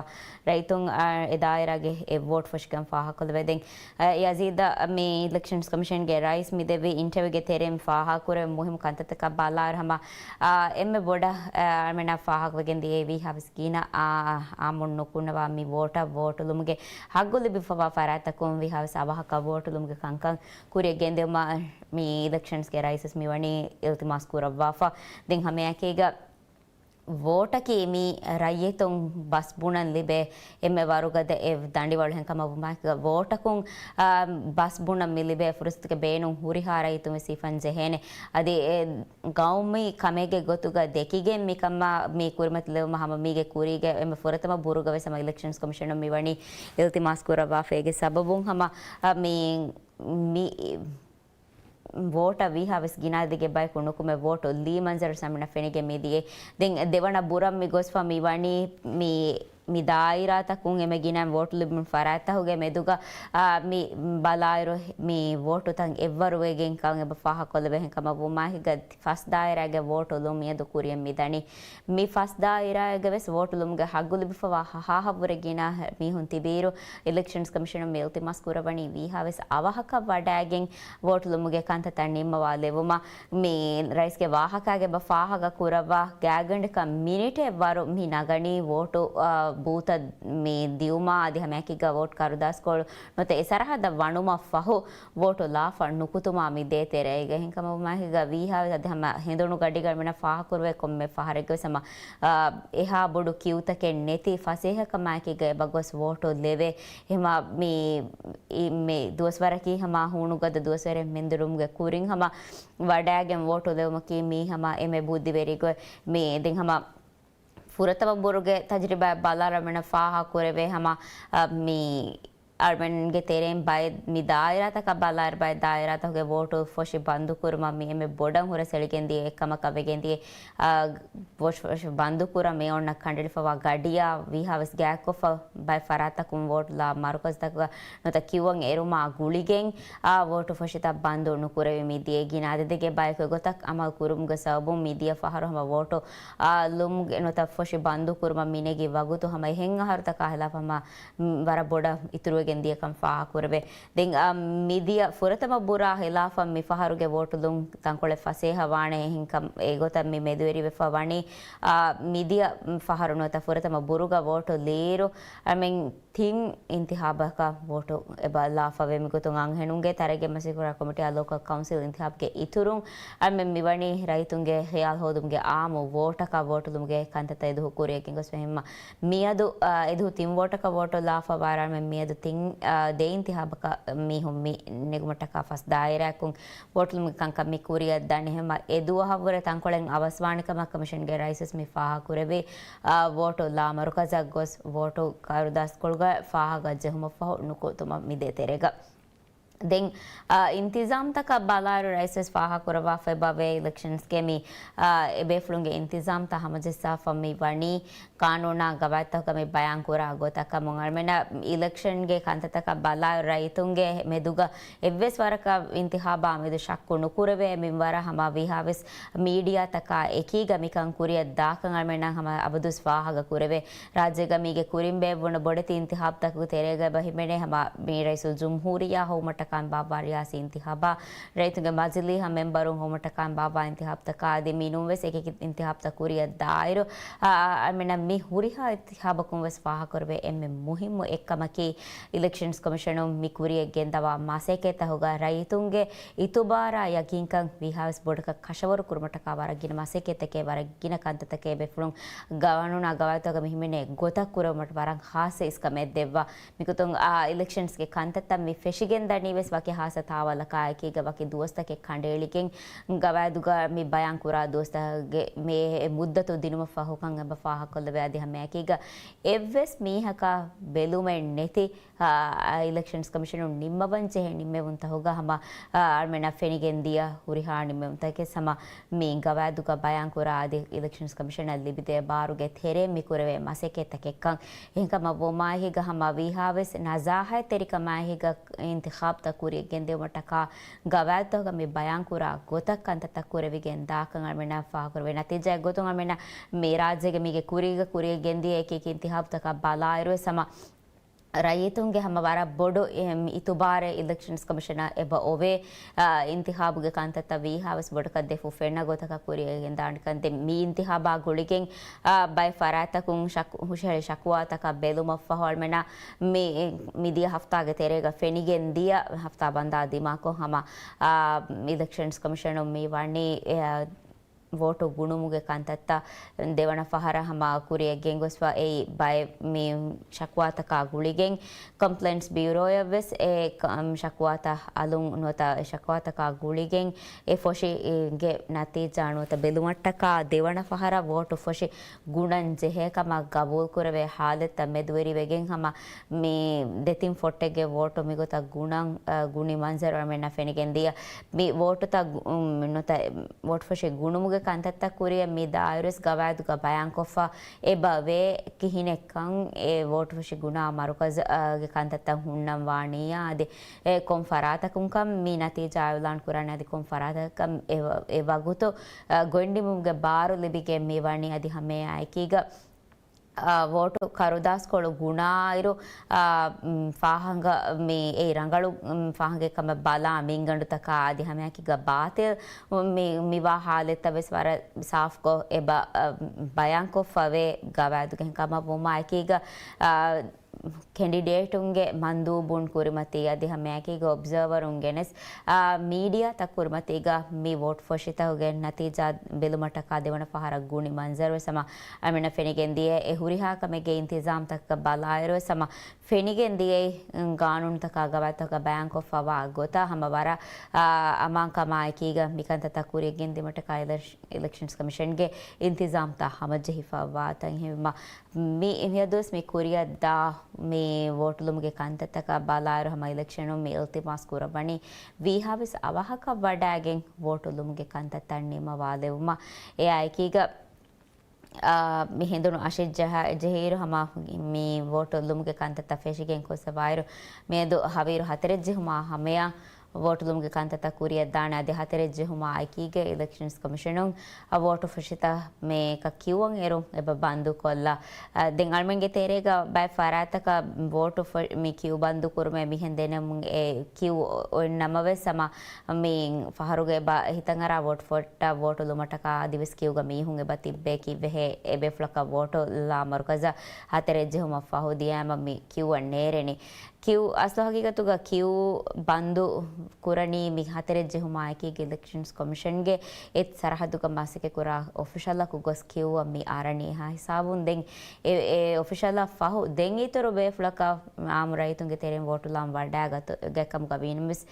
ރައްޔިތުން، އާ، އެ ދާއިރާގެ އެއް ވޯޓް ފޮށިކަން ފާހަގަކޮށްލެވޭ. ދެން، އާ، ޔަޒީދަށް މި އިލެކްޝަންސް ކޮމިޝަންގެ ރައީސް މި ދެއްވި އިންޓަވިއުގެ ތެރެއިން ފާހަގަކުރެވޭ މުހިއްމު ކަންތައްތަކަށް ބަލާއިރު ހަމަ، އާ، އެންމެ ބޮޑަށް، އާ، އަޅަމެންނަށް ފާހަގަވެގެން ދިޔައީ ވީހާވެސް ގިނަ، އާ، އާއްމުން ނުކުންނަވާ މި ވޯޓަށް ވޯޓުލުމުގެ ހައްގު ލިބިފަވާ ފަރާތްތަކުން ވީހާވެސް އަވަހަކަށް ވޯޓުލުމުގެ ކަންކަން ކުރިއަށް ގެންދިއުމަށް މި އިލެކްޝަންސްގެ ރައީސް ވެސް މިވަނީ އިލްތިމާސް ކުރައްވާފަ. ދެން ހަމައެކީގަ ވޯޓަކީ މި ރައްޔިތުން ބަސް ބުނަން ލިބޭ އެންމެ ވަރުގަދަ އެއް ދަނޑިވަޅު. ހެންކަމަށް ވުމާ ވޯޓަކުން، އާ، ބަސް ބުނަން މި ލިބޭ ފުރުސަތުގެ ބޭނުން ހުރިހާ ރައްޔިތުން ވެސް ހިފަން ޖެހޭނެ. އަދި އެ ގައުމީ ކަމެއްގެ ގޮތުގަ ދެކިގެން މިކަމާ މި ކުރިމަތިލެވުމަށް ހަމަ މީގެ ކުރީގެ އެންމެ ފުރަތަމަ ބުރުގަ ވެސް ހަމަ އިލެކްޝަންސް ކޮމިޝަނުން މިވަނީ އިލްތިމާސް ކުރައްވާފައިގެ ސަބަބުން ހަމަ، އާ، މި، މި ވޯޓަށް ވީހާވެސް ގިނަ އަދަދެއްގެ ބަޔަކު ނުކުމެ ވޯޓު ލީ މަންޒަރު ސަމިނަ ފެނިގެން މިދިޔައީ. ދެން ދެވަނަ ބުރަށް މި ގޮސްފަ މިވަނީ މި، މި ދާއިރާތަކުން އެންމެ ގިނަ ވޯޓު ލިބުނު ފަރާތްތަކުގެ މެދުގަ، އާ، މި ބަލާއިރު މި ވޯޓުތައް އެއްވަރުވެގެން ކަން އެބަ ފާހަގަކޮށްލެވޭ. ހެންކަމަށް ވުމާހިގަ ފަސް ދާއިރާގެ ވޯޓު ލުން މިއަދު ކުރިއަށް މިދަނީ. މި ފަސް ދާއިރާގެ ވެސް ވޯޓު ލުމުގެ ހައްގު ލިބިފަވާ ހަ-، ހާހަށްވުރެ ގިނަ މީހުން ތިބިއިރު، އިލެކްޝަންސް ކޮމިޝަނުން މި އިލްތިމާސް ކުރައްވަނީ ވީހާވެސް އަވަހަކަށް ވަޑައިގެން ވޯޓު ލުމުގެ ކަންތައްތައް ނިންމަވާލެއްވުމަށް. މި ރައީސްގެ ވާހަކާގެ އެބަ ފާހަގަ ކުރައްވާ ގާތްގަނޑަކަށް މިނިޓެއް ވަރު މި ނަގަނީ ވޯޓު، އާ، ބޫތަށް މި ދިއުމާ އަދި ހަމައެކީގަ ވޯޓު ކަރުދާސްކޮޅު ނުވަތަ އެ ސަރަހައްދަށް ވަނުމަށް ފަހު ވޯޓު ލާފަ ނުކުތުމާ މި ދޭތެރޭގަ. ހެންކަމަށް ވުމާހިގަ ވީހާވެސް އަދި ހަމަ ހެނދުނު ގަޑިގަ އަޅަމެންނަށް ފާހަގަކުރެވޭ ކޮންމެ ފަހަރެއްގަ ވެސް ހަމަ، އާ، އެހާ ބޮޑު ކިއުތަކެއް ނެތި ފަސޭހަކަމާއެކީގަ އެބަ ގޮސް ވޯޓު ލެވޭ. ހަމަ މި، މި ދުވަސްވަރަކީ ހަމަ ހޫނުގަދަ ދުވަސްވަރެއް މެންދުރުމުގެ ކުރިން ހަމަ ވަޑައިގެން ވޯޓު ލެވުމަކީ މީ ހަމަ އެންމެ ބުއްދިވެރި ގޮތް. މި ދެން ހަމަ ފުރަތަމަ ބުރުގެ ތަޖުރިބާއަށް ބަލާއިރު އަޅަމެންނަށް ފާހަގަކުރެވޭ ހަމަ، އަ، މި އަޅަމެންގެ ތެރެއިން ބައެއް މި ދާއިރާތަކަށް ބަލާއިރު ބައެއް ދާއިރާތަކުގެ ވޯޓު ފޮށި ބަންދުކުރުމަށް މި އެންމެ ބޮޑަށް ހުރަސް އެޅިގެން ދިޔަ އެއްކަމަކަށް ވެގެން ދިޔަ، އަ، ފޮށި، ފޮށި ބަންދުކުރަން މި އޮންނަ ކަނޑައެޅިފަވާ ގަޑިއާ ވީހާވެސް ގާތްކޮށްފަ ބައެއް ފަރާތްތަކުން ވޯޓުލާ މަރުކަޒުތަކުގަ ނުވަތަ ކިއުއަށް އެރުމާ ގުޅިގެން، އާ، ވޯޓު ފޮށިތައް ބަންދު ނުކުރެވި މި ދިޔަ ގިނަ އަދަދެއްގެ ބަޔަކު އެގޮތަށް އަމަލު ކުރުމުގެ ސަބަބުން މި ދިޔަ ފަހަރު ހަމަ ވޯޓު، އާ، ލުމުގެ ނުވަތަ ފޮށި ބަންދު ކުރުމަށް މި ނެގި ވަގުތު ހަމަ އެހެން އަހަރުތަކާ ހިލާފަށް ހަމަ، މް، ވަރަށް ބޮޑަށް އިތުރުވެގެން ދިޔަކަން ފާހަގަކުރެވޭ. ދެން، އާ، މިދިޔަ ފުރަތަމަ ބުރާ ހިލާފަށް މި ފަހަރުގެ ވޯޓު ލުން ތަންކޮޅެއް ފަސޭހަ ވާނެ. އެހެންކަމް އެގޮތަށް މި މެދުވެރިވެފަ ވަނީ، އާ، މިދިޔަ ފަހަރު ނުވަތަ ފުރަތަމަ ބުރުގަ ވޯޓު ލިއިރު، އަޅަމެން ތިން އިންތިހާބަކަށް ވޯޓު އެބަ ލާފަވޭ. މިގޮތުން އަންހެނުންގެ ތަރައްގީ މަސައްކަތް ކުރާ ކޮމިޓީއާ ލޯކަލް ކައުންސިލް އިންތިހާބްގެ އިތުރުން އަޅަމެން މިވަނީ ރައްޔިތުންގެ ހިޔާލު ހޯދުމުގެ އާއްމު ވޯޓަކަށް ވޯޓުލުމުގެ ކަންތައްތައް އެދުހު ކުރިއަށް ގެންގޮސްފަ ހިމަ. މިއަދު، އާ، އެދުހު ތިން ވޯޓަކަށް ވޯޓު ލާފަ ވާއިރު އަޅަމެން މިއަދު ތިން، އާ، ދެ އިންތިހާބަކަށް މީހުން މި ނެގުމަށްޓަކާ ފަސް ދާއިރާއަކުން ވޯޓުލުމުގެ ކަންކަން މި ކުރިއަށް ދަނީ. ހަމަ އެ ދުވަހަށްވުރެ ތަންކޮޅެއް އަވަސްވާނެ ކަމަށް ކޮމިޝަންގެ ރައީސް ވެސް މި ފާހަގަކުރެއްވި، އާ، ވޯޓު ލާ މަރުކަޒަށް ގޮސް ވޯޓު ކަރުދާސްކޮޅުގަ ފާހަގަ ޖެހުމަށްފަހު ނުކުތުމަށް މި ދޭތެރޭގަ. ދެން، އާ، އިންތިޒާމްތަކަށް ބަލާއިރު ރައީސް ވެސް ފާހަގަކުރައްވާފައި ބަވޭ އިލެކްޝަންސްގެ މި، އާ، އެބޭފުޅުންގެ އިންތިޒާމްތައް ހަމަޖައްސާފަ މި ވަނީ ޤާނޫނާ ގަވާއިދުތަކުގަ މި ބަޔާންކުރާ ގޮތަކަށް. އަޅަމެންނަށް އިލެކްޝަންގެ ކަންތައްތަކަށް ބަލާއިރު ރައްޔިތުންގެ މެދުގަ އެއްވެސް ވަރަކަށް އިންތިހާބާ މެދު ޝައްކު ނުކުރެވޭ. މިންވަރަށް ހަމަ ވީހާވެސް މީޑިއާތަކާ އެކީގަ މިކަން ކުރިއަށް ދާކަން އަޅަމެންނަށް ހަމަ އަބަދުވެސް ފާހަގަ ކުރެވޭ. ރާއްޖޭގަ މީގެ ކުރިން ބޭއްވުނު ބޮޑެތި އިންތިހާބްތަކުގެ ތެރޭގަ އެބަ ހިމެނޭ ހަމަ މި ރައީސުލްޖުމްހޫރިއްޔާ ހޮވުމަށްޓަކާ ބާއްވާ ރިޔާސީ އިންތިހާބާ، ރައްޔިތުންގެ މަޖިލީހަށް މެންބަރުން ހޮވުމަށްޓަކާ ބާއްވާ އިންތިހާބްތަކާ އަދި މިނޫންވެސް އެކި އިންތިހާބްތައް ކުރިއަށް ދާއިރު، އާ، އަޅަމެންނަށް މި ހުރިހާ އިންތިހާބަކުން ވެސް ފާހަގަކުރެވޭ އެންމެ މުހިއްމު އެއްކަމަކީ، އިލެކްޝަންސް ކޮމިޝަނުން މި ކުރިއަށް ގެންދަވާ މަސައްކަތްތަކުގަ ރައްޔިތުންގެ އިތުބާރާ ޔަގީންކަން ވީހާވެސް ބޮޑަކަށް ކަށަވަރު ކުރުމަށްޓަކާ ވަރަށް ގިނަ މަސައްކަތްތަކެއް، ވަރަށް ގިނަ ކަންތައްތަކެއް ބޭފުޅުން ގަވާނޫނާ ގަވާއިދުތަކުގަ މި ހިމެނޭ ގޮތަށް ކުރެވުމަށް ވަރަށް ޚާއްޞަ އިސްކަމެއް ދެއްވާ. މިގޮތުން، އާ، އިލެކްޝަންސްގެ ކަންތައްތައް މި ފެށިގެން ދަނީ ވެސް ވަކި ހާއްސަ ތާވަލަކާ އެކީގަ ވަކި ދުވަސްތަކެއް ކަނޑައެޅިގެން ގަވާއިދުގަ މި ބަޔާން ކުރާ ދުވަސްތަކުގެ މޭ މުއްދަތު ދިނުމަށް ފަހުކަން އެބަ ފާހަގަކޮށްލެވޭ. އަދި ހަމައެކީގަ އެއްވެސް މީހަކާ ބެލުމެއް ނެތި، އާ، އިލެކްޝަންސް ކޮމިޝަނުން ނިންމަވަން ޖެހޭ ނިންމެވުންތަކުގަ ހަމަ، އާ، އަޅަމެންނަށް ފެނިގެން ދިޔަ ހުރިހާ ނިންމެވުންތަކެއް ހަމަ މި ގަވާއިދުގަ ބަޔާން ކުރާ އަދި އިލެކްޝަންސް ކޮމިޝަނަށް ލިބިދޭ ބާރުގެ ތެރޭ މި ކުރެވޭ މަސައްކަތްތަކެއްކަން. އެހެންކަމަށް ވުމާއެކީގަ ހަމަ ވީހާވެސް ނަޒާހަތްތެރިކަމާއެކީގަ އިންތިޚާބްތައް ކުރިއަށް ގެންދިއުމަށްޓަކާ ގަވާއިދުތަކުގަ މި ބަޔާން ކުރާ ގޮތަށް ކަންތައްތައް ކުރެވިގެން ދާކަން އަޅަމެންނަށް ފާހަގަކުރެވޭ. ނަތީޖާއެއް ގޮތުން އަޅަމެންނަށް މި ރާއްޖޭގެ މީގެ ކުރީގަ ކުރިއަށް ގެންދިޔަ އެކި އެކި އިންތިޚާބްތަކަށް ބަލާއިރުވެސް ހަމަ ރައްޔިތުންގެ ހަމަ ވަރަށް ބޮޑު އިތުބާރެއް އިލެކްޝަންސް ކޮމިޝަނަށް އެބަ އޮވޭ. އިންތިހާބުގެ ކަންތައްތައް ވީހާވެސް ބޮޑަކަށް ދެފުށް ފެންނަ ގޮތަކަށް ކުރިއަށް ގެންދާނެ ކަން. ދެން މި އިންތިހާބާ ގުޅިގެން ބައެއް ފަރާތްތަކުން ޝަކު-، ހުށަހެޅި ޝަކުވާތަކަށް ބެލުމަށްފަހު އަޅުމެންނަށް މި، މިދިޔަ ހަފްތާގެ ތެރޭގަ ފެނިގެން ދިޔަ ހަފްތާ ބަންދާ ދިމާކޮށް ހަމަ އިލެކްޝަންސް ކޮމިޝަނުން މި ވަނީ ވޯޓު ގުނުމުގެ ކަންތައްތައް ދެވަނަ ފަހަރަށް ހަމަ ކުރިއަށް ގެންގޮސްފަ އެއީ ބައެއް މި ޝަކުވާތަކާ ގުޅިގެން ކޮމްޕްލެއިންޓްސް ބިއުރޯއަށް ވެސް އެ ކ-، އަމް، ޝަކުވާތައް އަލުން ނުވަތަ އެ ޝަކުވާތަކާ ގުޅިގެން އެ ފޮށިގެ ނަތީޖާ ނުވަތަ ބެލުމަށްޓަކާ ދެވަނަ ފަހަރަށް ވޯޓު ފޮށި ގުނަން ޖެހޭ ކަމަށް ގަބޫލު ކުރެވޭ ހާލަތްތައް މެދުވެރިވެގެން ހަމަ މި ދެތިން ފޮށްޓެއްގެ ވޯޓު މިގޮތަށް ގުނަން، އަ، ގުނި މަންޒަރު އަޅުމެންނަށް ފެނިގެން ދިޔަ. މި ވޯޓުތައް ގު-، އުން، ނުތަ-، ވޯޓު ފޮށި ގުނުމުގެ ކަންތައްތައް ކުރިއަށް މި ދާއިރުވެސް ގަވާއިދުގަ ބަޔާންކޮށްފަ އެބަވޭ ކިހިނެއްކަން އެ ވޯޓު ފޮށި ގުނާ މަރުކަޒު، އަ، ގެ ކަންތައްތައް ހުންނަން ވާނީޔާ އަދި އެ ކޮން ފަރާތަކުންކަން މި ނަތީޖާ އިއުލާން ކުރާނެ އަދި ކޮން ފަރާތަކަށް އެ ވަ-، އެ ވަގުތު، އަ، ގޮނޑިމުގެ ބާރު ލިބިގެން މި ވަނީ އަދި ހަމައެއާއެކީގަ އާ، ވޯޓު ކަރުދާސްކޮޅު ގުނާއިރު، އާ، މް، ފާހަގަ މި އެ ރަނގަޅު، މް، ފާހަގަ ކަމަށް ބަލާ މިންގަނޑުތަކާ އަދި ހަމައެކީގަ ބާތިލް މި، މިވާ ހާލަތްތައް ވެސް ވަރަށް ސާފްކޮށް އެބަ، އަ، ބަޔާންކޮށްފަވޭ ގަވާއިދުގެ ކަމަށް ވުމާ އެކީގަ، އާ، ކެނޑިޑޭޓުންގެ މަންދޫބުން ކުރިމަތީ އަދި ހަމައެކީގަ އޮބްޒަވަރުން ގެނެސް، އާ، މީޑިއާތައް ކުރިމަތީގަ މި ވޯޓް ފޮށިތަކުގެ ނަތީޖާ ބެލުމަށްޓަކާ ދެވަނަ ފަހަރަށް ގުނި މަންޒަރު ވެސް ހަމަ އަމިނަ ފެނިގެން ދިޔަ އެ ހުރިހާ ކަމެއްގެ އިންތިޒާމްތަކަށް ބަލާއިރު ވެސް ހަމަ ފެނިގެން ދިޔައީ، ގާނޫނުތަކާ ގަވާއިދުތަކަށް ބަޔާންކޮށްފަވާ ގޮތަށް ހަމަ ވަރަށް، އާ، އަމާންކަމާއެކީގަ މިކަންތައްތައް ކުރިއަށް ގެންދިއުމަށްޓަކާ އިލެކްޝަ-، އިލެކްޝަންސް ކޮމިޝަންގެ އިންތިޒާމްތައް ހަމަޖެހިފަވާތަން. އެހެންވީމަ، މި މިއަދުވެސް މި ކުރިއަށްދާ މި ވޯޓުލުމުގެ ކަންތައްތަކަށް ބަލާއިރު ހަމަ އިލެކްޝަނުން މި އިލްތިމާސް ކުރައްވަނީ ވީހާވެސް އަވަހަކަށް ވަޑައިގެން ވޯޓުލުމުގެ ކަންތައްތައް ނިންމަވާލެވުމަށް. އެއާއެކީގަ އާ، މި ހެނދުނު އަށެއް ޖަހަ-، ޖެހިއިރު ހަމަ މި ވޯޓު ލުމުގެ ކަންތައްތައް ފެށިގެން ކޮށްސަވާއިރު، މިއަދު ހަވީރު ހަތަރެއް ޖެހުމާ ހަމަޔަށް ވޯޓު ލުމުގެ ކަންތައްތައް ކުރިއަށްދާނެ. އަދި ހަތަރެއް ޖެހުމާ އެކީގަ އިލެކްޝަންސް ކޮމިޝަނުން ވޯޓު ފޮށިތައް މިއަކަށް ކިއުއަށް އެރުން އެބަ ބަންދުކޮށްލާ. އާ، ދެން އަޅުމެންގެ ތެރޭގަ ބައެއް ފަރާތަކަށް ވޯޓު ފޮ-، މި ކިއު ބަންދު ކުރުމޭ މިހެން ދެނެމުން އެ ކިއު އޮތް ނަމަވެސް ހަމަ މި ފަހަރުގެ އެބަ ހިތަށްއަރާ ވޯޓު ފޮށި ވޯޓު ލުމަށްޓަކާ އަދިވެސް ކިއުގަ މީހުން އެބަ ތިއްބެ ކިއްވެހޭ އެބޭފުޅަކަށް ވޯޓު ލާ މަރުކަޒަށް ހަތަރެއް ޖެހުމަށް ފަހު ދިޔައިމަ މި ކިއުއަށް ނޭރެނީ. ކިއު އަސްލު ހަގީގަތުގަ ކިއު ބަންދު ކުރަނީ މި ހަތަރެއް ޖެހުމާއެކީގަ އިލެކްޝަންސް ކޮމިޝަންގެ އެ ސަރަހައްދުގަ މަސައްކަތް ކުރާ އޮފިޝަލަކު ގޮސް ކިއުއަށް މި އަރަނީ. އެހާ ހިސާބުން ދެން އެ، އެ އޮފިޝަލަށް ފަހު ދެން އިތުރު ބޭފުޅަކަށް އާއްމު ރައްޔިތުންގެ ތެރެއިން ވޯޓު ލާން ވަޑައިގަތުގެ ކަމުގަ ވީނަމަވެސް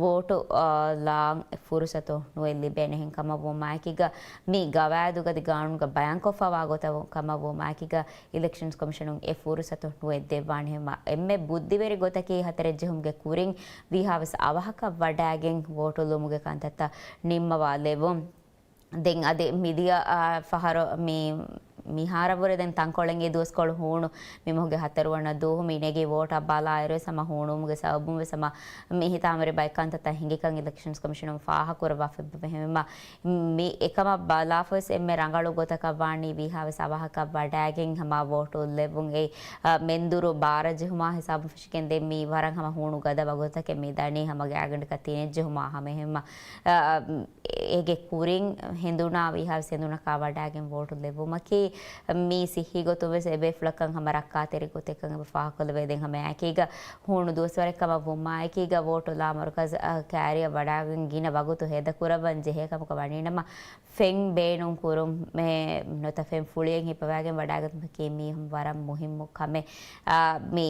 ވޯޓު، އާ، ލާން ފުރުސަތު ނުވެ ލިބޭނެ. އެހެން ކަމަށް ވުމާއެކީގަ މި ގަވާއިދުގަ އަދި ގާނޫނުގަ ބަޔާންކޮށްފަވާ ގޮތަށް ކަމަށް ވުމާއެކީގަ އިލެކްޝަންސް ކޮމިޝަނުން އެ ފުރުސަތު ނުވެ ދެއްވާނެ. ހަމަ އެންމެ ބުއްދިވެރި ގޮތަކީ ހަތަރެއް ޖެހުމުގެ ކުރިން ވީހާވެސް އަވަހަކަށް ވަޑައިގެން ވޯޓު ލުމުގެ ކަންތައްތައް ނިންމަވާލެވުން. ދެން އަދި މިދިޔަ، އާ، ފަހަރު މި، މިހާރަށްވުރެ ދެން ތަންކޮޅެއް އެ ދުވަސްކޮޅު ހޫނު މި މަހުގެ ހަތަރުވަނަ ދުވަހު މި ނެގި ވޯޓަށް ބަލާއިރު ވެސް ހަމަ ހޫނުވުމުގެ ސަބަބުން ވެސް ހަމަ މި ހިތާމަވެރި ބައެއް ކަންތައްތައް ހިނގިކަން އިލެކްޝަންސް ކޮމިޝަނުން ފާހަގަކުރައްވާފައި އެބަ އެހެންވީމަ، މި އެކަމަށް ބަލާފަވެސް އެންމެ ރަނގަޅު ގޮތަކަށް ވާނީ ވީހާވެސް އަވަހަކަށް ވަޑައިގެން ހަމަ ވޯޓު ލެއްވުން. އެ، އާ، މެންދުރު ބާރަ ޖެހުމާ ހިސާބުން ފެށިގެން ދެން މި ވަރަށް ހަމަ ހޫނު ގަދަ ވަގުތުތަކެއް މި ދަނީ ހަމަ ގާތްގަނޑަކަށް ތިނެއް ޖެހުމާ ހަމަ އެހެންމަ، އާ، އޭގެ ކުރިން ހެނދުނާ ވީހާވެސް ހެނދުނަކާ ވަޑައިގެން ވޯޓު ލެއްވުމަކީ، މީ ސިއްހީ ގޮތުން ވެސް އެބޭފުޅަކަށް ހަމަ ރައްކާތެރި ގޮތެއްކަން އެބަ ފާހަގަކޮށްލެވޭ. ދެން ހަމައެކީގަ ހޫނު ދުވަސްވަރެއް ކަމަށް ވުމާއެކީގަ ވޯޓު ލާ މަރުކަޒަށް ކައިރިއަށް ވަޑައިގެން ގިނަ ވަގުތު ހޭދަކުރައްވަން ޖެހޭ ކަމަކަށް ވަނީނަމަ، ފެން ބޭނުން ކުރުމޭ ނުވަތަ ފެން ފުޅިއެއް ހިއްޕަވައިގެން ވަޑައިގަތުމަކީ މީ ވަރަށް މުހިއްމު ކަމެއް. އާ، މި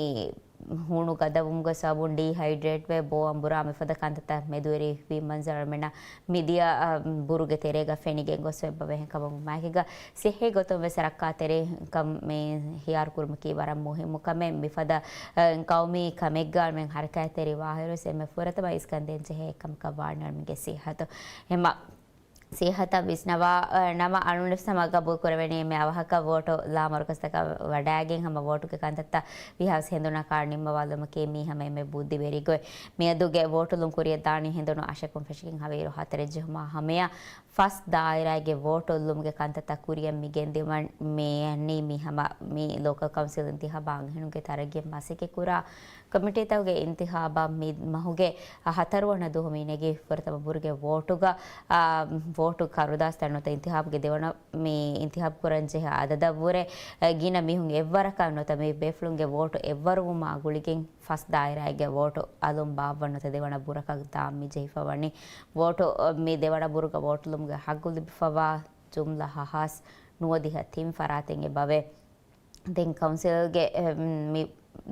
ހޫނު ގަދަވުމުގެ ސަބަބުން ޑީހައިޑްރޭޓްވެ، ބޯ އަނބުރާ މިފަދަ ކަންތައްތައް މެދުވެރިވި މަންޒަރު އަޅުމެންނަށް މިދިޔަ، އަ، ބުރުގެ ތެރޭގަ ފެނިގެން ގޮސް އެބަ ވެހެން ކަމަށް ވުމާއެކީގަ ސިއްހީ ގޮތުން ވެސް ރައްކާތެރިކަން މި ހިޔާރު ކުރުމަކީ ވަރަށް މުހިއްމު ކަމެއް. މިފަދަ، އަ، ޤައުމީ ކަމެއްގަ އަޅުމެން ހަރަކާތްތެރިވާއިރު ވެސް އެންމެ ފުރަތަމަ އިސްކަން ދޭން ޖެހޭ އެއްކަމަކަށް ވާނެ އަޅުމެންގެ ސިއްހަތު. ހަމަ ސިއްހަތަށް ވިސްނަވާ، އަ، ނަމަ އަޅުންވެސް ހަމަ ގަބޫލު ކުރެވެނީ އެންމެ އަވަހަކަށް ވޯޓު ލާ މަރުކަޒުތަކަށް ވަޑައިގެން ހަމަ ވޯޓުގެ ކަންތައްތައް ވީހާވެސް ހެނދުނަކާ ނިންމަވާލުމަކީ މީ ހަމަ އެންމެ ބުއްދިވެރި ގޮތް. މިއަދުގެ ވޯޓުލުން ކުރިއަށް ދާނީ ހެނދުނު އަށެކުން ފެށިގެން ހަވީރު ހަތަރެއް ޖެހުމާ ހަމަޔަށް ފަސް ދާއިރާގެ ވޯޓު އުއްލުމުގެ ކަންތައްތައް ކުރިއަށް މި ގެންދިއުމަށް މި އަންނީ. މި ހަމަ މި ލޯކަލް ކައުންސިލް އިންތިހާބާ އަންހެނުންގެ ތަރައްގީއަށް މަސައްކަތް ކުރާ ކޮމިޓީތަކުގެ އިންތިހާބާ މި މަހުގެ ހަތަރުވަނަ ދުވަހު މި ނެގި ފުރަތަމަ ބުރުގެ ވޯޓުގަ، އާ، ވޯޓު ކަރުދާސްތައް ނުވަތަ އިންތިހާބުގެ ދެވަނަ މި އިންތިހާބު ކުރަން ޖެހޭ އަދަދަށްވުރެ، އަ، ގިނަ މީހުން އެއްވަރަކަށް ނުވަތަ މި ބޭފުޅުންގެ ވޯޓު އެއްވަރުވުމާ ގުޅިގެން ފަސް ދާއިރާއެއްގެ ވޯޓު އަލުން ބާއްވަން ނުވަތަ ދެވަނަ ބުރަކަށް ދާން މި ޖެހިފަވަނީ. ވޯޓު، އަ، މި ދެވަނަ ބުރުގަ ވޯޓުލުމުގެ ހައްގު ލިބިފަވާ ޖުމްލަ ހަހާސް ނުވަދިހަ ތިން ފަރާތެއް އެބަވޭ. ދެން ކައުންސިލްގެ، އެ، މި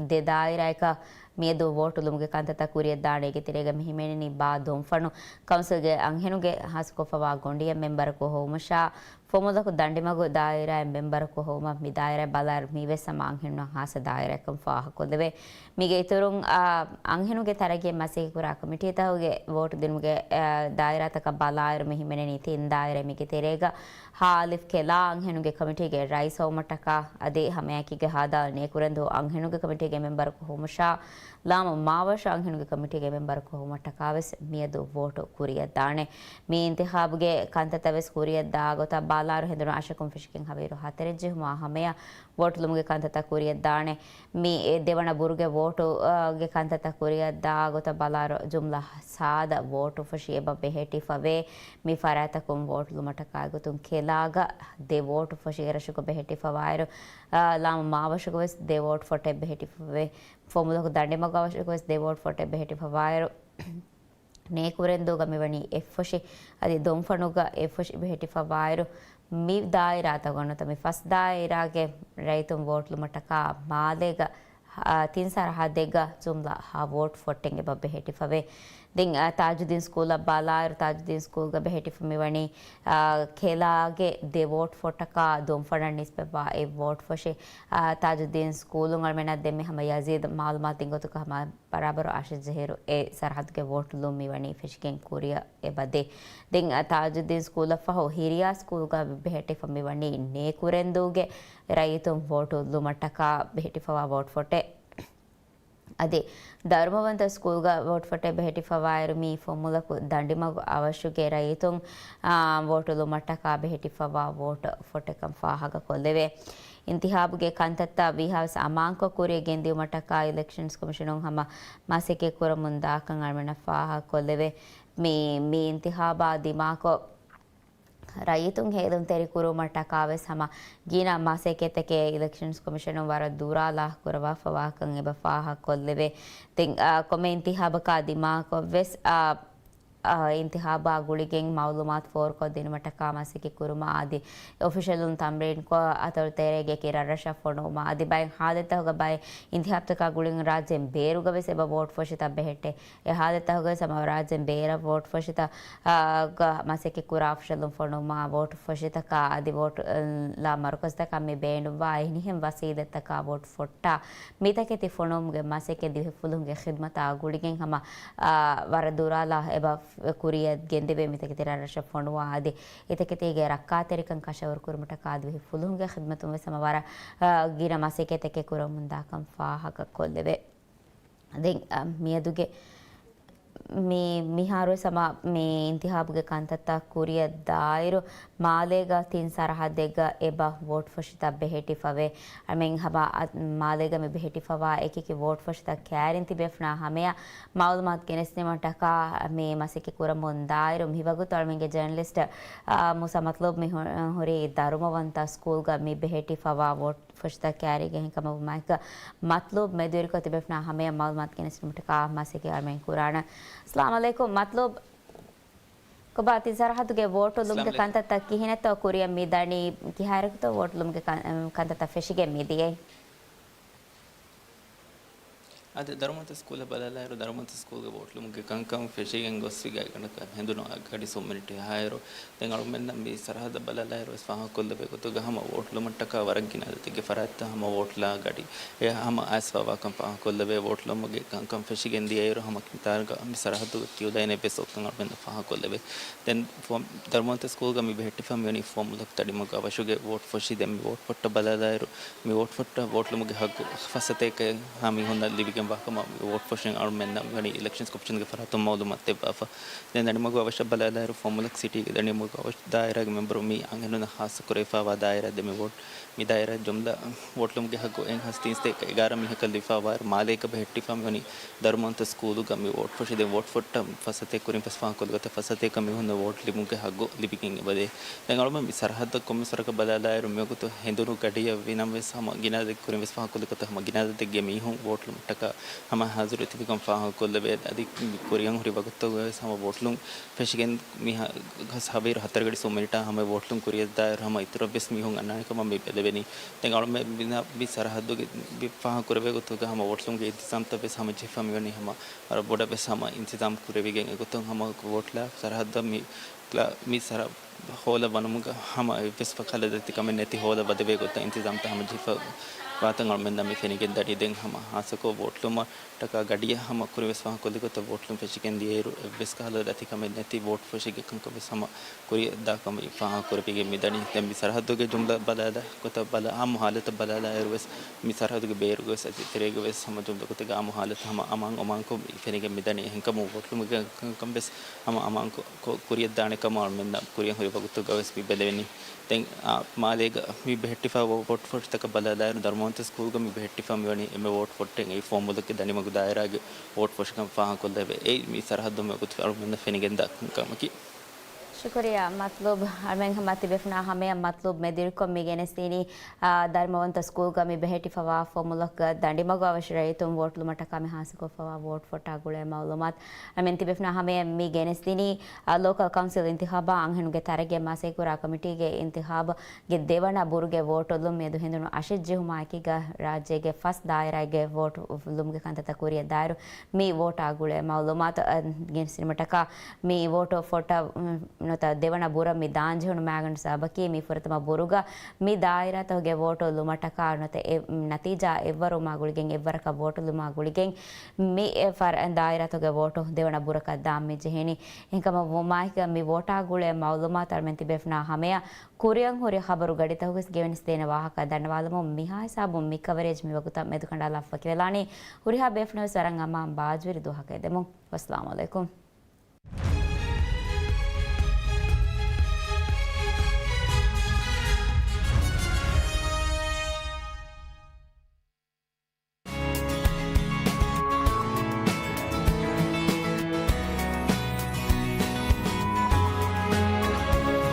ދެ ދާއިރާއަކަށް މިއަދު ވޯޓުލުމުގެ ކަންތައްތައް ކުރިއަށް ދާނެ. އޭގެ ތެރޭގަ މި ހިމެނެނީ ބާ ދޮންފަނު. ކައުންސިލްގެ އަންހެނުންގެ ހާއްސަކޮށްފަވާ ގޮނޑިއެއް މެންބަރަކު ހޮވުމަށާ، ފޮމުލަކު ދަނޑިމަގު ދާއިރާއެއް މެންބަރަކު ހޮވުމަށް މި ދާއިރާ ބަލާއިރު މީވެސް ހަމަ އަންހެނުންނަށް ހާއްސަ ދާއިރާއަކަށް ފާހަގަކޮށްލެވޭ. މީގެ އިތުރުން، އާ، އަންހެނުންގެ ތަރައްގީއަށް މަސައްކަތްކުރާ ކޮމިޓީތަކުގެ ވޯޓު ދިނުމުގެ، އާ، ދާއިރާތަކަށް ބަލާއިރު މި ހިމެނެނީ ތިން ދާއިރާ. މީގެ ތެރޭގަ ހާލިފް ކެލާ އަންހެނުންގެ ކޮމިޓީގެ ރައީސް ހޮވުމަށްޓަކާ އަދި ހަމައެކީގަ ހާދާ ނޭކުރެންދޫ އަންހެނުންގެ ކޮމިޓީގެ މެންބަރަކު ހޮވުމަށާ، ލާމު މާވަށު އަންހެނުންގެ ކޮމިޓީގެ މެންބަރަކު ހޮވުމަށްޓަކާވެސް މިއަދު ވޯޓު ކުރިއަށް ދާނެ. މި އިންތިޚާބުގެ ކަންތައްތައް ވެސް ކުރިއަށް ދާ ގޮތަށް ބާލާރު ހެނދުނު އަށަކުން ފެށިގެން ހަވީރު ހަތަރެއް ޖެހުމާ ހަމަޔަށް ވޯޓުލުމުގެ ކަންތައްތައް ކުރިއަށް ދާނެ. މި އެ ދެވަނަ ބުރުގެ ވޯޓު، އާ، ގެ ކަންތައްތައް ކުރިއަށް ދާ ގޮތަށް ބަލާރު ޖުމްލަ ސާދަ ވޯޓު ފޮށި އެބަ ބެހެއްޓިފަވޭ. މި ފަރާތަކުން ވޯޓުލުމަށްޓަކާ ގޮތުން ކެލާގަ ދެ ވޯޓު ފޮށި އެރަށުގަ ބެހެއްޓިފަވާއިރު، އާ، ލާމު މާވަށުގަ ވެސް ދެ ވޯޓު ފޮށެއް ބެހެއްޓިފަވޭ. ފޮމުލަކު ދަނޑިމަގު އަވަށުގަ ވެސް ދެ ވޯޓު ފޮށެއް ބެހެއްޓިފަވާއިރު، ނޭކުރެންދޫގަ މިވަނީ އެއްފޮށި، އަދި ދޮންފަނުގަ އެއްފޮށި ބެހެއްޓިފަވާއިރު، މި ދާއިރާތަކުގަ ނުވަތަ މި ފަސް ދާއިރާގެ ރައްޔިތުން ވޯޓުލުމަށްޓަކާ މާލޭގަ، އާ، ތިން ސަރަހައްދެއްގަ ޖުމްލަ ހަ ވޯޓު ފޮށެއް އެބަ ބެހެއްޓިފަވޭ. ދެން، އާ، ތާޖުއްދީން ސްކޫލަށް ބަލާއިރު، ތާޖުއްދީން ސްކޫލްގަ ބެހެއްޓިފަ މިވަނީ، އާ، ކެލާގެ ދެ ވޯޓު ފޮށްޓަކާ ދޮންފަނަށް ނިސްބަތްވާ އެއް ވޯޓު ފޮށި. އާ، ތާޖުއްދީން ސްކޫލުން އަޅުމެންނަށް ދެންމެ ހަމަ ޔަޒީދު މައުލޫމާތު ދިން ގޮތުގަ ހަމަ ބަރާބަރު އަށެއް ޖެހިއިރު އެ ސަރަހައްދުގެ ވޯޓުލުން މިވަނީ ފެށިގެން ކުރިއަށް އެބަދޭ. ދެން ތާޖުއްދީން ސްކޫލަށްފަހު ހިރިޔާ ސްކޫލްގަ ބެހެއްޓިފަ މިވަނީ ނޭކުރެންދޫގެ ރައްޔިތުން ވޯޓުލުމަށްޓަކާ ބެހެއްޓިފަވާ ވޯޓު ފޮށެއް. އަދި ދަރުމަވަންތަ ސްކޫލްގަ ވޯޓު ފޮށެއް ބެހެއްޓިފަވާއިރު މި ފޮމުލަކު ދަނޑިމަގު އަވަށުގެ ރައްޔިތުން، އާ، ވޯޓުލުމަށްޓަކާ ބެހެއްޓިފަވާ ވޯޓު ފޮށެއްކަން ފާހަގަކޮށްލެވޭ. އިންތިހާބުގެ ކަންތައްތައް ވީހާވެސް އަމާންކޮށް ކުރިއަށް ގެންދިއުމަށްޓަކާ އިލެކްޝަންސް ކޮމިޝަނުން ހަމަ މަސައްކަތް ކުރަމުން ދާކަން އަޅުމެންނަށް ފާހަގަކޮށްލެވޭ. މި، މި އިންތިހާބާ ދިމާކޮށް، ރައްޔިތުން ހޭލުންތެރިކުރުމަށްޓަކާވެސް ހަމަ ގިނަ މަސައްކަތްތަކެއް އިލެކްޝަންސް ކޮމިޝަނުން ވަރަށް ދުރާލާ ކުރަވާފަވާކަން އެބަ ފާހަގަކޮށްލެވޭ. ދެން، އާ، ކޮންމެ އިންތިހާބަކާ ދިމާކޮށްވެސް، އާ، އާ، އިންތިހާބާ ގުޅިގެން މައުލޫމާތު ފޯރުކޮށްދިނުމަށްޓަކާ މަސައްކަތް ކުރުމާ އަދި އޮފިޝަލުން ތަމްރީންކޮށް އަތޮޅު ތެރޭގެ ކިރަށްރަށަށް ފޮނުވުމާ އަދި ބައެއް ހާލަތްތަކުގަ ބައެއް އިންތިހާބްތަކާ ގުޅިގެން ރާއްޖޭން ބޭރުގަވެސް އެބަ ވޯޓު ފޮށިތައް ބެހެއްޓޭ. އެ ހާލަތްތަކުގަ ސަމަ ރާއްޖޭން ބޭރަށް ވޯޓު ފޮށިތައް، އާ، ގަ މަސައްކަތް ކުރާ އޮފިޝަލުން ފޮނުވުމާ، ވޯޓު ފޮށިތަކާ އަދި ވޯޓު، އެ، ލާ މަރުކަޒުތަކަށް މި ބޭނުންވާ އެހެނިހެން ވަސީލަތްތަކާ ވޯޓު ފޮށްޓާ، މިތަކެތި ފޮނުވުމުގެ މަސައްކަތް ދިވެހި ފުލުހުންގެ ޚިދްމަތާ ގުޅިގެން ހަމަ، އާ، ވަރަށް ދުރާލާ އެބަ ކުރިއަށް ގެންދެވޭ. މިތަކެތި ރަށްރަށަށް ފޮނުވާ އަދި އެތަކެތީގެ ރައްކާތެރިކަން ކަށަވަރު ކުރުމަށްޓަކާ ދިވެހި ފުލުހުންގެ ޚިދްމަތުން ވެސް ހަމަ ވަރަށް، އާ، ގިނަ މަސައްކަތްތަކެއް ކުރަމުންދާކަން ފާހަގަކޮށްލެވޭ. ދެން، އަ، މިއަދުގެ މި، މިހާރުވެސް ހަމަ މި އިންތިހާބުގެ ކަންތައްތައް ކުރިއަށް ދާއިރު، މާލޭގަ ތިން ސަރަހައްދެއްގަ އެބަ ވޯޓު ފޮށިތައް ބެހެއްޓިފަވޭ. އަމެން ހަމަ، އަ، މާލޭގަ މި ބެހެއްޓިފަވާ އެކިއެކި ވޯޓު ފޮށިތައް ކައިރިން ތިބޭފުނާ ހަމަޔަށް މައުލޫމާތު ގެނެސްދިނުމަށްޓަކާ މި މަސައްކަތް ކުރަމުން ދާއިރު، މިވަގުތު އަޅުމެންގެ ޖަރނަލިސްޓް، އަ، މޫސާ މަތްލޫބް މި ހު-، ހުރީ ދަރުމަވަންތަ ސްކޫލްގަ މި ބެހެއްޓިފަވާ ވޯޓު ފޮށިތައް ކައިރިގެން ކަމަށްވުމާއެކު، މަތްލޫބް މެދުވެރިކޮށް ތިބޭފުނާ ހަމަޔަށް މައުލޫމާތު ގެނެސްދިނުމަށްޓަކާ މަސައްކަތް އަޅުމެން ކުރާނަން. އައްސަލާމު އަލައިކުމް މަތްލޫބް. ކޮބާ ތި ސަރަހައްދުގެ ވޯޓުލުމުގެ އައްސަލާމު އަލައިކުމް. ކަންތައްތައް ކިހިނެއްތޯ ކުރިއަށް މި ދަނީ؟ ކިހާއިރަކުތޯ ވޯޓުލުމުގެ ކަން-، ކަންތައްތައް ފެށިގެން މިދިޔައީ؟ އާދެ، ދަރުމަވަންތަ ސްކޫލަށް ބަލާލާއިރު، ދަރުމަވަންތަ ސްކޫލްގެ ވޯޓުލުމުގެ ކަންކަން ފެށިގެން ގޮސްފި ގާތްގަނޑަކަށް ހެނދުނު އަށް ގަޑި ސުން މިނިޓެއް އަހާއިރު، ދެން އަޅުމެންނަށް މި ސަރަހައްދަށް ބަލާލާއިރު ވެސް ފާހަގަކޮށްލެވޭ ގޮތުގަ ހަމަ ވޯޓުލުމަށްޓަކާ ވަރަށް ގިނަ އަދަދެއްގެ ފަރާތްތައް ހަމަ ވޯޓުލާ ގަޑި އެ ހަމަ އައިސްފަވާކަން ފާހަގަކޮށްލެވޭ. ވޯޓުލުމުގެ ކަންކަން ފެށިގެން ދިޔައިރު ހަމަ ކިތާރުގަ މި ސަރަހައްދުގަ ކިޔުލައިނެއްވެސް އޮތްކަން އަޅުމެންނަށް ފާހަގަކޮށްލެވޭ. ދެން ފޯމް، ދަރުމަވަންތަ ސްކޫލްގަ މި ބެހެއްޓިފަ މިވަނީ ފޯމުލަކު ދަނޑިމަގު އަވަށުގެ ވޯޓު ފޮށި. ދެން މި ވޯޓު ފޮށްޓަށް ބަލާލާއިރު، މި ވޯޓު ފޮށްޓަށް ވޯޓުލުމުގެ ހައްގު ފައްސަތޭކައެއްހާ މީހުންނަށް ލިބިގެން ވާކަމަށް ވޯޓް ފޮށިން އަޅުމެންނަށް ވަނީ އިލެކްޝަންސް ކޮމިޝަންގެ ފަރާތުން މައުލޫމާތު ދެއްވާފަ. ދެން ދަނޑިމަގު އަވަށަށް ބަލާލާއިރު، ފޮމުލަކް ސިޓީގެ ދަނޑިމަގު އަވަށް ދާއިރާގެ މެމްބަރު މި އަންހެނުންނަށް ޚާއްޞަ ކުރެވިފައިވާ ދާއިރާ ދެ މި ވޯޓް މި ދާއިރާ ޖުމްލަ ވޯޓް ލުމުގެ ހައްގު އެއް ހާސް ތީންސަތޭކަ އެގާރަ މީހަކަށް ލިބިފައިވާއިރު، މާލޭގަ ބެހެއްޓިފަ މިވަނީ ދަރުމަވަންތަ ސްކޫލުގަ މި ވޯޓް ފޮށި. ދެން ވޯޓް ފޮށްޓަށް ފަސް ސަތޭކަ ކުރިން ފަސް ފާހަގަކޮށްލި ގޮތަށް ފަސް ސަތޭކަ މީހުންނަށް ވޯޓް ލިބުމުގެ ހައްގު ލިބިގެން އެބަދޭ. ދެން އަޅުމެން މި ސަރަހައްދަށް ކޮންމެސް ވަރަކަށް ބަލާލާއިރު، މިވަގުތު ހެނދުނު ގަޑިއަށް ވީނަމަވެސް ހަމަ ގިނަ އަދަދެއް ކުރިން ވެސް ފާހަގަކޮށްލި ގޮތަށް ހަމަ ގިނަ އަދަދެއްގެ މީހުން ވޯޓް ލުމަށްޓަކާ ހަމަ ހާޒިރު ތިބިކަން ފާހަގަކޮށްލެވޭ. އަދި ކުރިއަށް ހުރި ވަގުތުގަވެސް ހަމަ ވޯޓް ލުން ފެށިގެން މި ހަ-، ހަވީރު ހަތަރު ގަޑި ސުވަ މިނިޓާ ހަމަ ވޯޓް ލުން ކުރިއަށްދާއިރު ހަމަ އިތުރަށްވެސް މީހުން އަންނާނެ ކަމަށް މި ބެލެވެނީ. ދެން އަޅުމެން މި ފާހަގަކުރެވޭ ގޮތުގަ ހަމަ ވޯޓް ލުމުގެ އިންތިޒާމްތައް ވެސް ހަމަ ޖެހިފަ މިވަނީ ހަމަ ވަރަށް ބޮޑަށް ވެސް ހަމަ އިންތިޒާމް ކުރެވިގެން އެގޮތުން ހަމަ ވޯޓްލާ ސަރަހައްދަށް މި ކްލާ-، މި ސަރަ ހޯލަށް ވަނުމުގަ ހަމަ އެއްވެސް ކަހަލަ ދަތިކަމެއް ނެތި ހޯލަށް ވަދެވޭ ގޮތަށް އިންތިޒާމްތައް ހަމަ ޖެހިފަ ވާތަން އަޅުމެންނަށް މި ފެނިގެން ދަނީ. ދެން ހަމަ ހާއްސަކޮށް ވޯޓް ލުމަށްޓަކާ ގަޑިއަށް ހަމަ ކުރިން ވެސް ފާހަގަކޮށްލި ގޮތަށް ވޯޓް ލުން ފެށިގެން ދިޔައިރު އެއްވެސް ކަހަލަ ދަތިކަމެއް ނެތި ވޯޓް ފޮށިގެ ކަންކަން ވެސް ހަމަ ކުރިއަށްދާ ކަމަށް ފާހަގަކުރެވިގެން މި ދަނީ. ދެން މި ސަރަހައްދުގެ ޖުމްލަ ބަލާލާ ގޮތަށް ބަލާ، އާއްމު ހާލަތަށް ބަލާލާއިރު ވެސް މި ސަރަހައްދުގެ ބޭރުގަ ވެސް އަދި ތެރޭގަ ވެސް ހަމަ ޖުމްލަ ގޮތެއްގަ އާއްމު ހާލަތު ހަމަ އަމާން އޮމާންކޮށް މި ފެނިގެން މި ދަނީ. އެހެންކަމުން ވޯޓް ލުމުގެ ކަންކަން ވެސް ހަމަ އަމާންކޮށް ކުރިއަށްދާނެ ކަމަށް އަޅުމެންނަށް ކުރިއަށް ހުރި ވަގުތުގަ ވެސް މި ބެލެވެނީ. ދެން އާ، މާލޭގަ މި ބެހެއްޓިފަ ވޯޓް ފޮށިތަކަށް ބަލާލާއިރު، ދަރުމަވަންތަ ސްކޫލްގަ މި ބެހެއްޓިފަ މިވަނީ އެންމެ ވޯޓް ފޮށި އެއީ ފޮމުލަކްގެ ދަނޑިމަގު ދާއިރާގެ ވޯޓް ފޮށިކަން ފާހަގަކޮށްލެވޭ. އެއީ މި ސަރަހައްދުން ވަގުތު އަޅުމެންނަށް ފެނިގެންދާ ކަމަކީ. ޝުކުރިއްޔާ މަތްލޫބް. އަޅުމެން ހަމަ ތިބޭފުޅުންނާ ހަމަޔަށް މަތްލޫބް މެދުއިރުކޮށް މި ގެނެސްދިނީ، އާ، ދަރުމަވަންތަ ސްކޫލްގަ މި ބެހެއްޓިފަވާ ފޮމުލަކުގަ ދަނޑިމަގު އަވަށު ރައްޔިތުން ވޯޓް ލުމަށްޓަކާ މި ހާއްސަކޮށްފަވާ ވޯޓް ފޮށާ ގުޅޭ މައުލޫމާތު. އަޅުމެން ތިބޭފުޅުންނާ ހަމަޔަށް މި ގެނެސްދިނީ، އާ، ލޯކަލް ކައުންސިލް އިންތިޚާބާ އަންހެނުންގެ ތަރައްގީ މަސައްކަތްކުރާ ކޮމިޓީގެ އިންތިޚާބުގެ ދެވަނަ ބުރުގެ ވޯޓު ލުމް މިއަދު ހެނދުނު އަށެއް ޖެހުމާއެކީގަ ރާއްޖޭގެ ފަސް ދާއިރާގެ ވޯޓު ލުމުގެ ކަންތައްތައް ކުރިއަށްދާއިރު، މި ވޯޓާ ގުޅޭ މައުލޫމާތު، އަ، ގެނެސްދިނުމަށްޓަކާ މި ވޯޓު ފޮށާ، ނުވަތަ ދެވަނަ ބުރަށް މި ދާންޖެހުނު މައިގަނޑު ސަބަބަކީ މި ފުރަތަމަ ބުރުގަ މި ދާއިރާތަކުގެ ވޯޓު ލުމަށްޓަކާ ނުވަތަ އެ ނަތީޖާ އެއްވަރުވުމާ ގުޅިގެން އެއްވަރަކަށް ވޯޓު ލުމާ ގުޅިގެން މި އެ ފަރ-، ދާއިރާތަކުގެ ވޯޓު ދެވަނަ ބުރަކަށް ދާން މި ޖެހެނީ. އެހެންކަމަށް ވުމާއެކީގަ މި ވޯޓާ ގުޅޭ މައުލޫމާތު އަޅުމެން ތިބޭފުޅުންނާ ހަމަޔަށް ކުރިއަށް ހުރި ޚަބަރު ގަޑިތަކުގައި ގެނެސްދޭނެ ވާހަކަ ދަންނަވާލަމުން މިހާ ހިސާބުން މި ކަވަރޭޖް މިވަގުތަށް މެދުކަނޑާލާފަ ވަކިވެލާނީ. ހުރިހާ ބޭފުޅުން ވެސް ވަރަށް އަމާން ބާއްޖަވެރި ދުވަހަކަށް އެދެމުން. ވައްސަލާމު ޢަލައިކުމް.